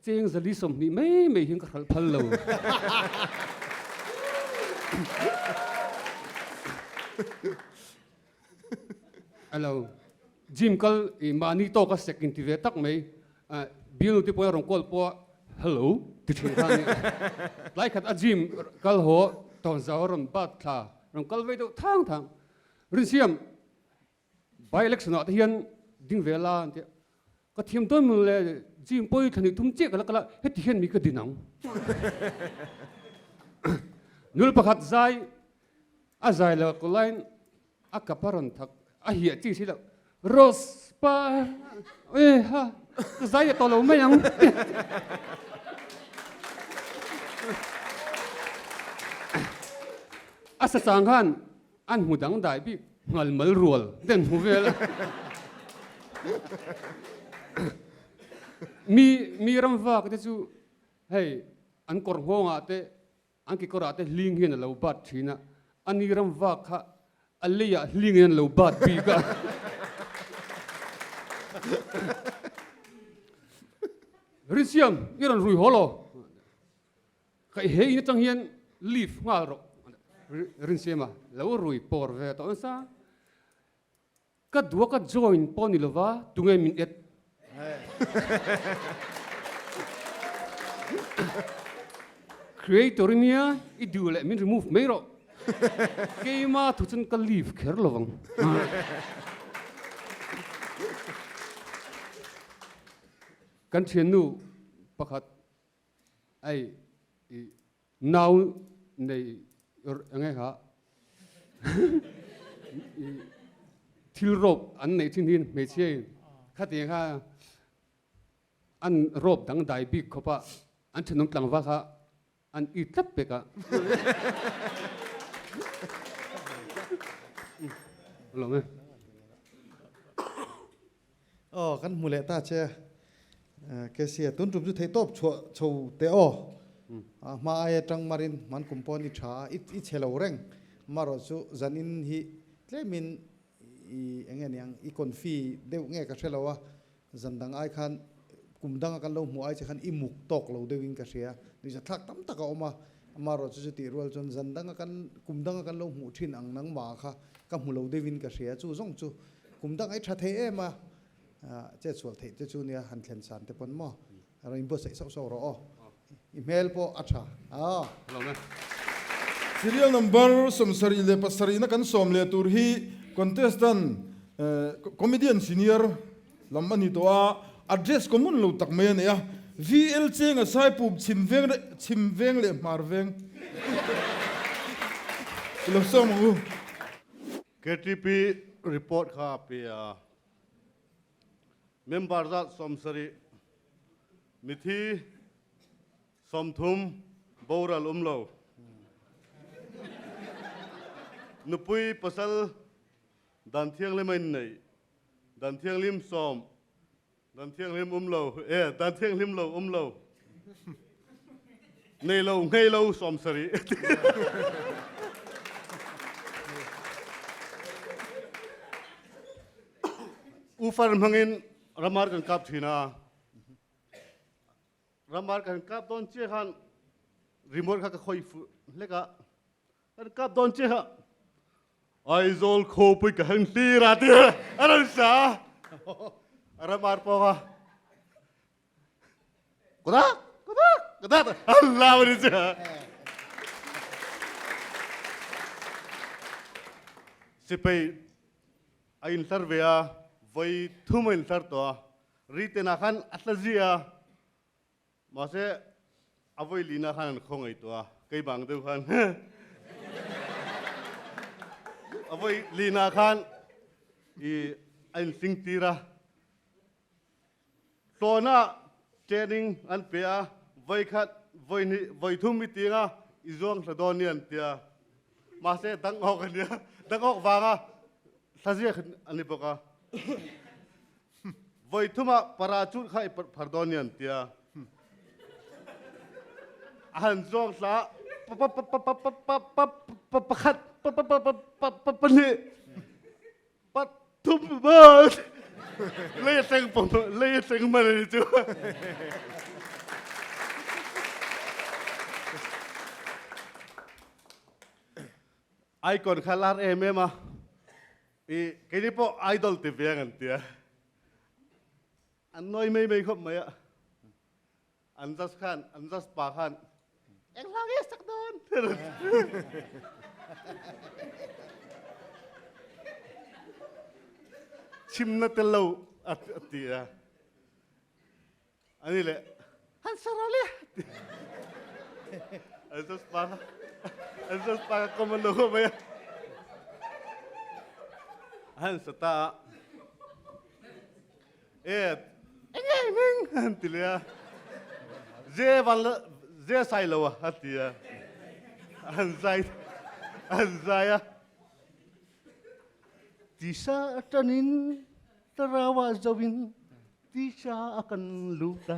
cheng zali 20 mai mai hian ka hralh phal lo. Alo gym kal i mahni tawka sek inti ve tak mai bialnu te pawh a rawn call pawh a hello ti thin kha a ni. Tlai khat a gym kal haw tawnzau a rawn bat thla rawn kal vei deuh thang thang. Rinsiam by election ah te hian ding ve la an tia ka thiam dawn maw le gym pawi thla nih thum chiah ka la kal a heti hian mi ka din ang. Nul pakhat zai a zai lo ko laiin a kap a rawn thak a hiah chi si lo Rose pa e ha ka zai leh tawh lo mai ang. A sa chang khan an hmu dang dai bik ngal mal rual den hmu vel a. Mi mi ram vak te chu hei an kawr nghawngah te An kekawrah te hling hian a lo bat thin a, a ni ram vak kha a leiah hling in an lo bat bik a. Rinsiam, i rawn rui haw lo. Ka i he in atang hian leave nghal rawh. Rinsiama lo rui pawr ve tawh nasa. Ka duh a ka join pawh ni lova tunge min et. Creator i nia i duh leh min remove mai rawh. Keima thu chuan ka leave kher lovang. Kan thiannu pakhat ai i Nau nei eng nge kha thil rawp an neih thin hi hmeichhia in khatiang kha an rawp dangdai bik khawp a an thenawm tlangval kha an it tlat pek a. Lawm e. Aw kan hmu leh ta che Kesia tun tum chu theih tawp chhuah chho teh aw a hma aia tang marin hman kum pawn i tha a i chhe lo reng marawh chu zan in hi tlemin i eng nge niang i confi deuh nge ka hre lo a zan dang ai khan kum danga kan lo hmuh ai che khan i muk tawk lo deuhin ka hria nuihza thlak tam tak a awm a amarawh chu chutih rual chuan zan danga kan kum danga kan lo hmuh thin ang nangmah kha ka hmu lo deuhin ka hria chu zawng chu Kum dang ei tha thei em a, chet sual theih te chu nia han thlen san te pawn maw rawn inbuatsaih sauh sauh rawh aw. I hmel pawh a tha aw. Serial number 77 na kan sawm leh tur hi contestant comedian senior lam a ni tawh a, address common lo tak mai a nei a, VL Chenga Saipup chhim veng leh chhim veng leh hmar veng i lo sawm ang u. KTP report kha a pe a, member zat 70, mithi 30 boral um lo. Nupui pasal dan thianghlim a inneih, dan thianghlim sawm, dan thianghlim um lo, e dan thianghlim lo um lo. Nei lo, ngei lo 70. Ufar hmangin ramar kan kap thin a. Ramar kan kap dawn chiah khan remote kha ka khawih fuh hlek a. Kan kap dawn chiah kha Aizawl khawpui ka heng hlir a ti a rawn sa a. Ramar pawh kha Kudak kudak kudak Allah ni chu. Sipai a inhlar ve a, voi thum a inhlar tawh a. Riten ah khan a tla zia a, mahse a voi lina khan an khaw ngaih tawh a, kei bang deuh khan a voi lina khan i a inhling tir a. Hlawna training an pe a, voi khat, voi hnih, voi thum i ting a, i zuang hla dawn ni an ti a. Mahse dang awk a nia, dang awk vanga hlaziak a ni bawk a. Voi thumah parachute kha i phar dawn ni an ti a. A han zuang thla pa pa pa pa pa pa pa pa pakhat pa pa pa pa pa pa pahnih pathum ba lei a tleng pom lei a tleng man ani chu. Icon kha lar em em a i keini pawh idol ti ve ang an tia an nawi mai mai khawp mai a. An just khan, an just pa khan, eng hla nge sak dawn? Chimna tel lo a ti a. Ani le, han sa ro le. An just pa kha, an just pa kha comment lo khawp mai a. Han sa ta a. E eng eng eng an ti leh a je van la je sai lo a a ti a an zai an zai a tisa atanin tarawa zoin tisa a kan lut a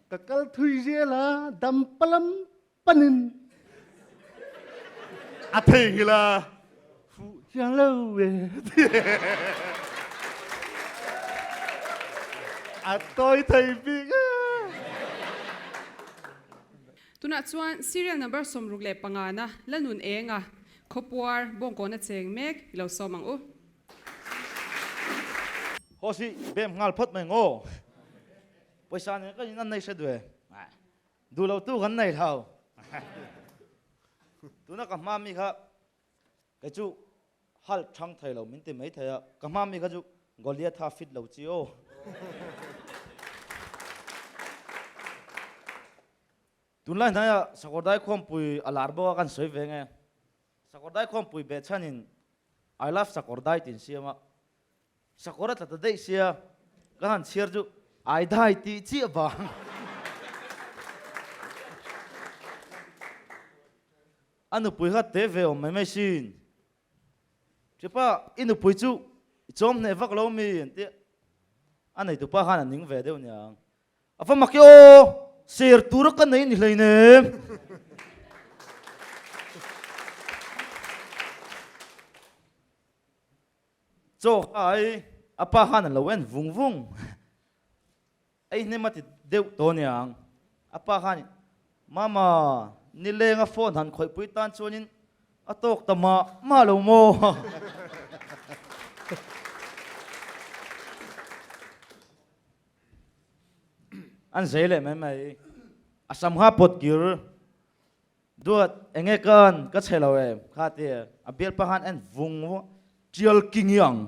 ka kal thui zel a dam palam panin a thei ngila fu chiang lo e a toi thei bik e. Tunah chuan serial number 65 na la nun eng a, khawpuar bawngkawn a cheng mek i lo sawm ang u. Haw si bem nghal phawt mai ngaw. Pawisa nen ka in an nei hre duh e. Duh lo tu kan nei lo. Tuna ka hma mi kha kei chu hal thang thei lo min ti mai thei a, ka hma mi kha chu Goliath kha fit lo chi aw. Tunlai hnaia Sakawrdai Khuampui a lar bawk a kan sawi ve nge. Sakawrdai Khuampui behchhanin I love Sakawrdai tih an siam a, Sakawr a tla ta daih sia, ka han chhiar chu ai dai tih chiah vang. A nupui kha te ve awm mai mai sin. Ṭhipa, i nupui chu i chawm hneh vak lo mi an tia. A neitupa khan a ning ve deuh niang. A va mak e aw, ser tura ka nei ni hleinem. Chaw kha ai a pa khan a lo en vung vung. Ei hnem a ti deuh tawh aniang. A pa khan Mama, nileng a phone han khawihpui tan chuanin a tawk ta mah mah lo maw? An zei leh mai mai. A sam kha pawt kir. Duat, enge kan ka chhe lo em? Kha ti a bialpa khan en vung vung tial king ang.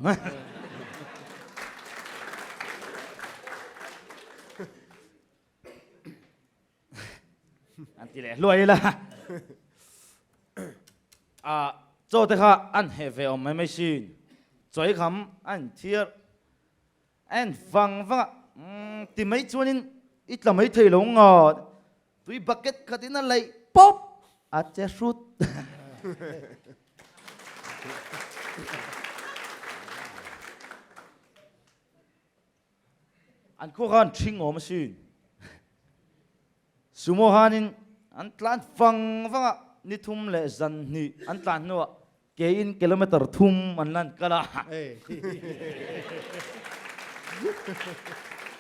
An ti leh hluai ila. A chaw te kha an heh ve awm mai mai sin. Chawi kham an thiar en vang vang a, ti mai chuanin i tla mai thei lo nga. Tui bucket khat in a laih pawp a che hrut. An khua khan ṭhing awm asin. Sumo hanin an tlan vang vang a, ni thum leh zan hnih an tlan hnuah Keiin kilometer thum an lan kal a.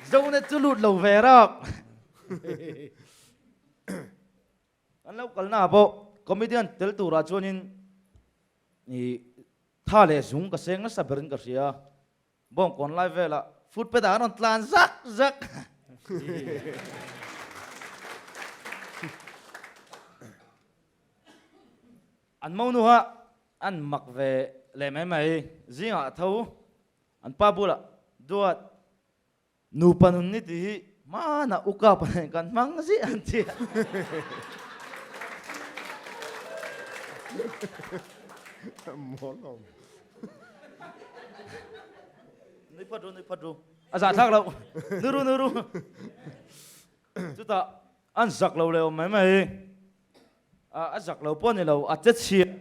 Zonet chu lut lo ve rak. Kan lo kalna ah pawh comedian tel turah chuanin i tha leh zung ka seng nasa berin ka hria. Bawngkawn lai velah footpath ah an rawn tlan zak zak. An monu kha an mak ve leh mai mai. Zingah a tho, an pa bulah Duat, nupa nun ni tih hi hmanah u kapa nen kan hmang ziah an ti a. Nui phawt ru, nui phawt ru. A zahthlak loh. Nui ru, nui ru. Chutah an zak lo leh awm mai mai. A zak lo pawh a ni lo, a che chhiah.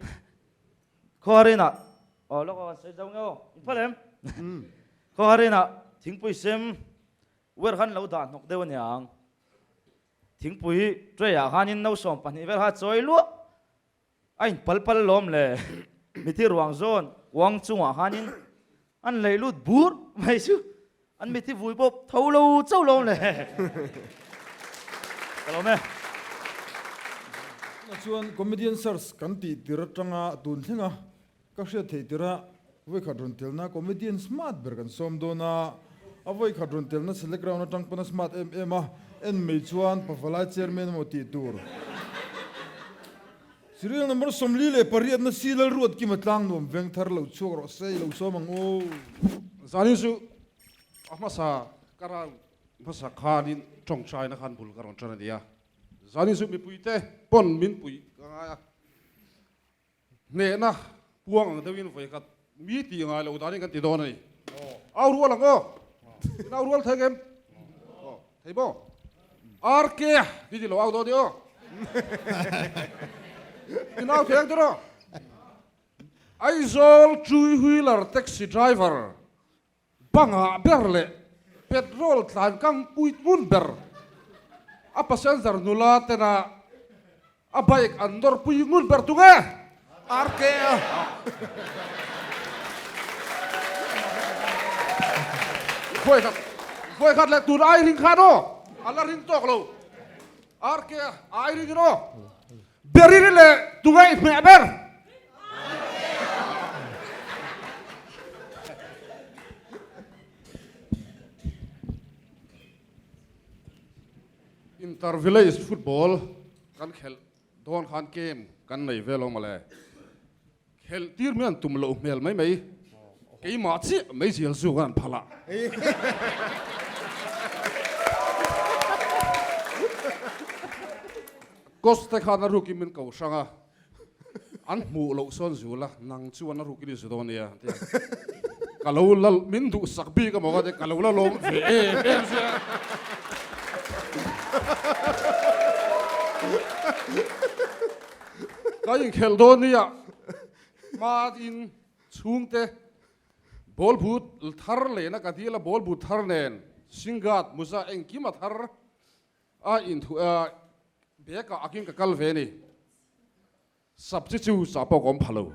Khawharinah, aw lawk aw, sawi zo nge aw, in phal em? Khawharinah Thingpui sem wer khan lo dah hnawk deuh aniang. Thingpui tray ah khanin no 12 vel kha chawi luah a in pal pal lawm le. Mithi ruang zawn kuang chungah khanin an lei lut bur mai chu an mithi vui pawh tho lo chauh lawm le. Ka lawm e. Tunah chuan Comedian Search kan tih tir atanga tun thleng a, Ka hriat theih tirah vawikhat rawn telna comedian smart ber kan sawm dawn a, a vawikhat rawn telna select round atang pawn a smart em em a, en mai chuan Pavalai chairman emaw tih tur. Serial number 48 na si Lalruatkima tlang nuam veng thar lo chhuak rawh se i lo sawm ang u. Zanin chu a hmasa ka round hmasa khanin tawngtaina khan bul ka rawn tan a ni a, zanin chu mipuite pawn min puih ka ngai a. Hnehna puang ang deuhin vawi khat mi tih ngai loh danin kan ti dawn a ni. Au rual ang aw. In au rual thei em? Aw, thei maw? RK ti ti lo au dawn ni aw. In au thei ang tiraw? Aizawl two wheeler taxi driver Bangah ber leh petrol tlan kang pui ngun ber a passenger nula tena a bike an nawr pui ngun ber tung e! RK a. Vawikhat vawikhat leh tun ai ring khan aw a la ring tawk lo RK a ai ring in aw Beriri leh tunge i hmeh ber? Inter Village football kan khelh dawn khan game kan nei vel awm mawle. Khelh tir mai an tum loh hmel mai mai. Keimah chiah mai zial zu khan an phal a. Coach te khan a rukin min ko hrang a, an hmuh loh sawn zul a, nang chuan a rukin i zu dawn nia an ti a. Ka lo la, min duhsak bik amaw ka ti, ka lo la lawm ve em em sia. Ka inkhelh dawn nia, hmain chhungte ball but thar lehna ka dil a, ball but thar nen singad muza engkim a thar A inthu a bag ah akin ka kal ve ni. Sabji chu chah pawh ka awm pha lo.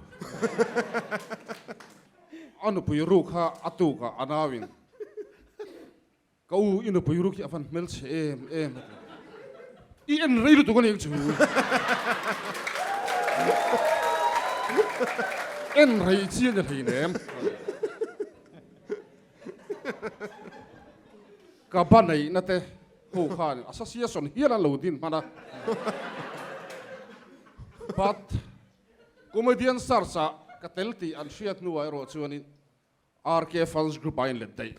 A nupui ru kha a tuk ah a nau in ka u i nupui ru khi a van hmelchhe em em a ti. I en rei lutuk a nih chu. En rei chi a ni hleinem. Ka ba neihna te ho khan association hial an lo din hman a. But comedian search ah ka tel tih an hriat hnuah erawh chuanin RK fans group ah a inlet daih.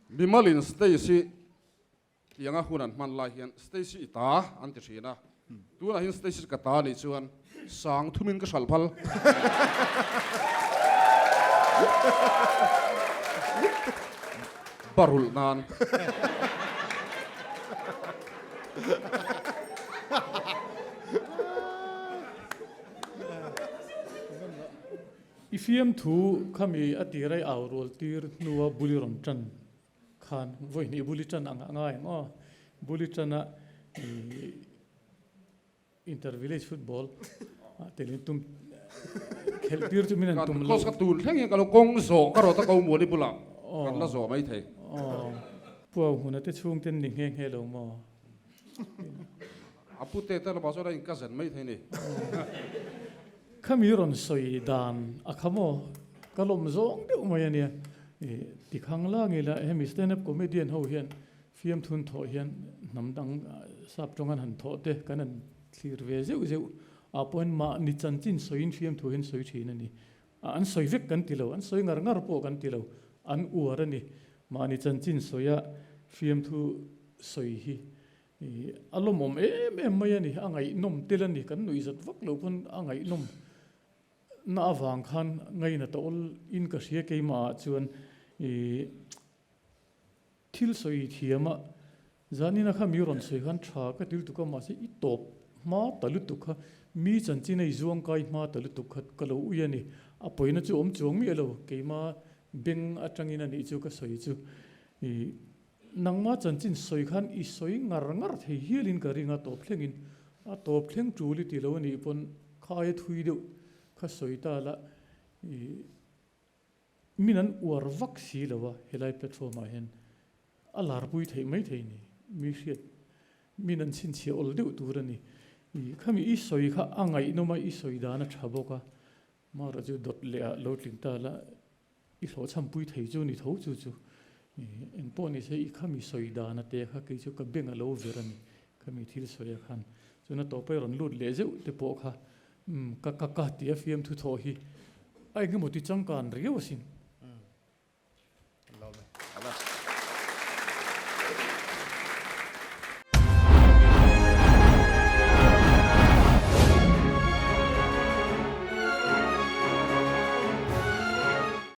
Mimalin stage hi Tianga hun an hman lai hian Stacy i ta an ti thin a, tunah hian Stacy ka ta nih chuan sang thumin ka hralh phal. Barulh nan. I fiamthu khami a tir a i au rual tir hnua buli rawn tan Khan vawi hnih buli tan ang a ngai ang aw. Buli tana inter village football ah telin tum khelh tir chu min an tum lo. Kan ka tun thleng hian ka lo kawng zawh ka rawt a ko muali bulah kan la zawh mai thei. Aw puau hmun a te chhung ten ni nghe nghe lo maw. A pu te te lamah chuan a in ka zen mai thei ni. Khami rawn sawi dan a kha maw ka lawm zawng deuh mai a nia. Tikhang lang ila hemi stand up comedian ho hian fiamthun thawh hian hnam dang sap tawng an han thawh te kan han thlir ve zeuh zeuh ah pawhin mahni chanchin sawiin fiamthu hian sawi thin a ni. An sawi vek kan ti lo, an sawi ngar ngar pawh kan ti lo, an uar a ni. Mahni chanchin sawia fiamthu sawi hi a lawmawm em em mai a ni, a ngaihnawm tel a ni, kan nuihzat vak lo pawn a ngaihnawm na avang khan ngaina ta awl in ka hria keimah ah chuan ih thil sawi thiam a zanina kha mi rawn sawi khan tha ka ti lutuk a mahse i tawp hma ta lutuk kha. Mi chanchin a i zuang kai hma ta lutuk kha ka lo ui a ni. A pawina chu awm chuang miah lo, keima beng atangin a nih chu ka sawi chu. I nangma chanchin sawi khan i sawi ngar ngar thei hialin ka ring a tawp thlengin. A tawp thleng tul i ti lo a nih pawn kha aia thui deuh kha sawi ta la i Min an uar vak si lo a, helai platform ah hian a larpui theih mai thei ni, mi hriat min an chhinchhiah awl deuh tur a ni. I khami i sawi kha a ngaihnawm a, i sawi dan a tha bawk a, mara chu dawt leh ah lo tling ta la, i hlawhchhampui thei chu ni tho chu chu. I engpawh ni se i khami sawi dan a te kha kei chu ka beng a lo ver a ni, khami thil sawi a khan. Chuan a tawpa i rawn lut leh zeuh te pawh kha Umm ka ka ka ti a fiamthu thawh hi a engemaw ti changkan riau asin.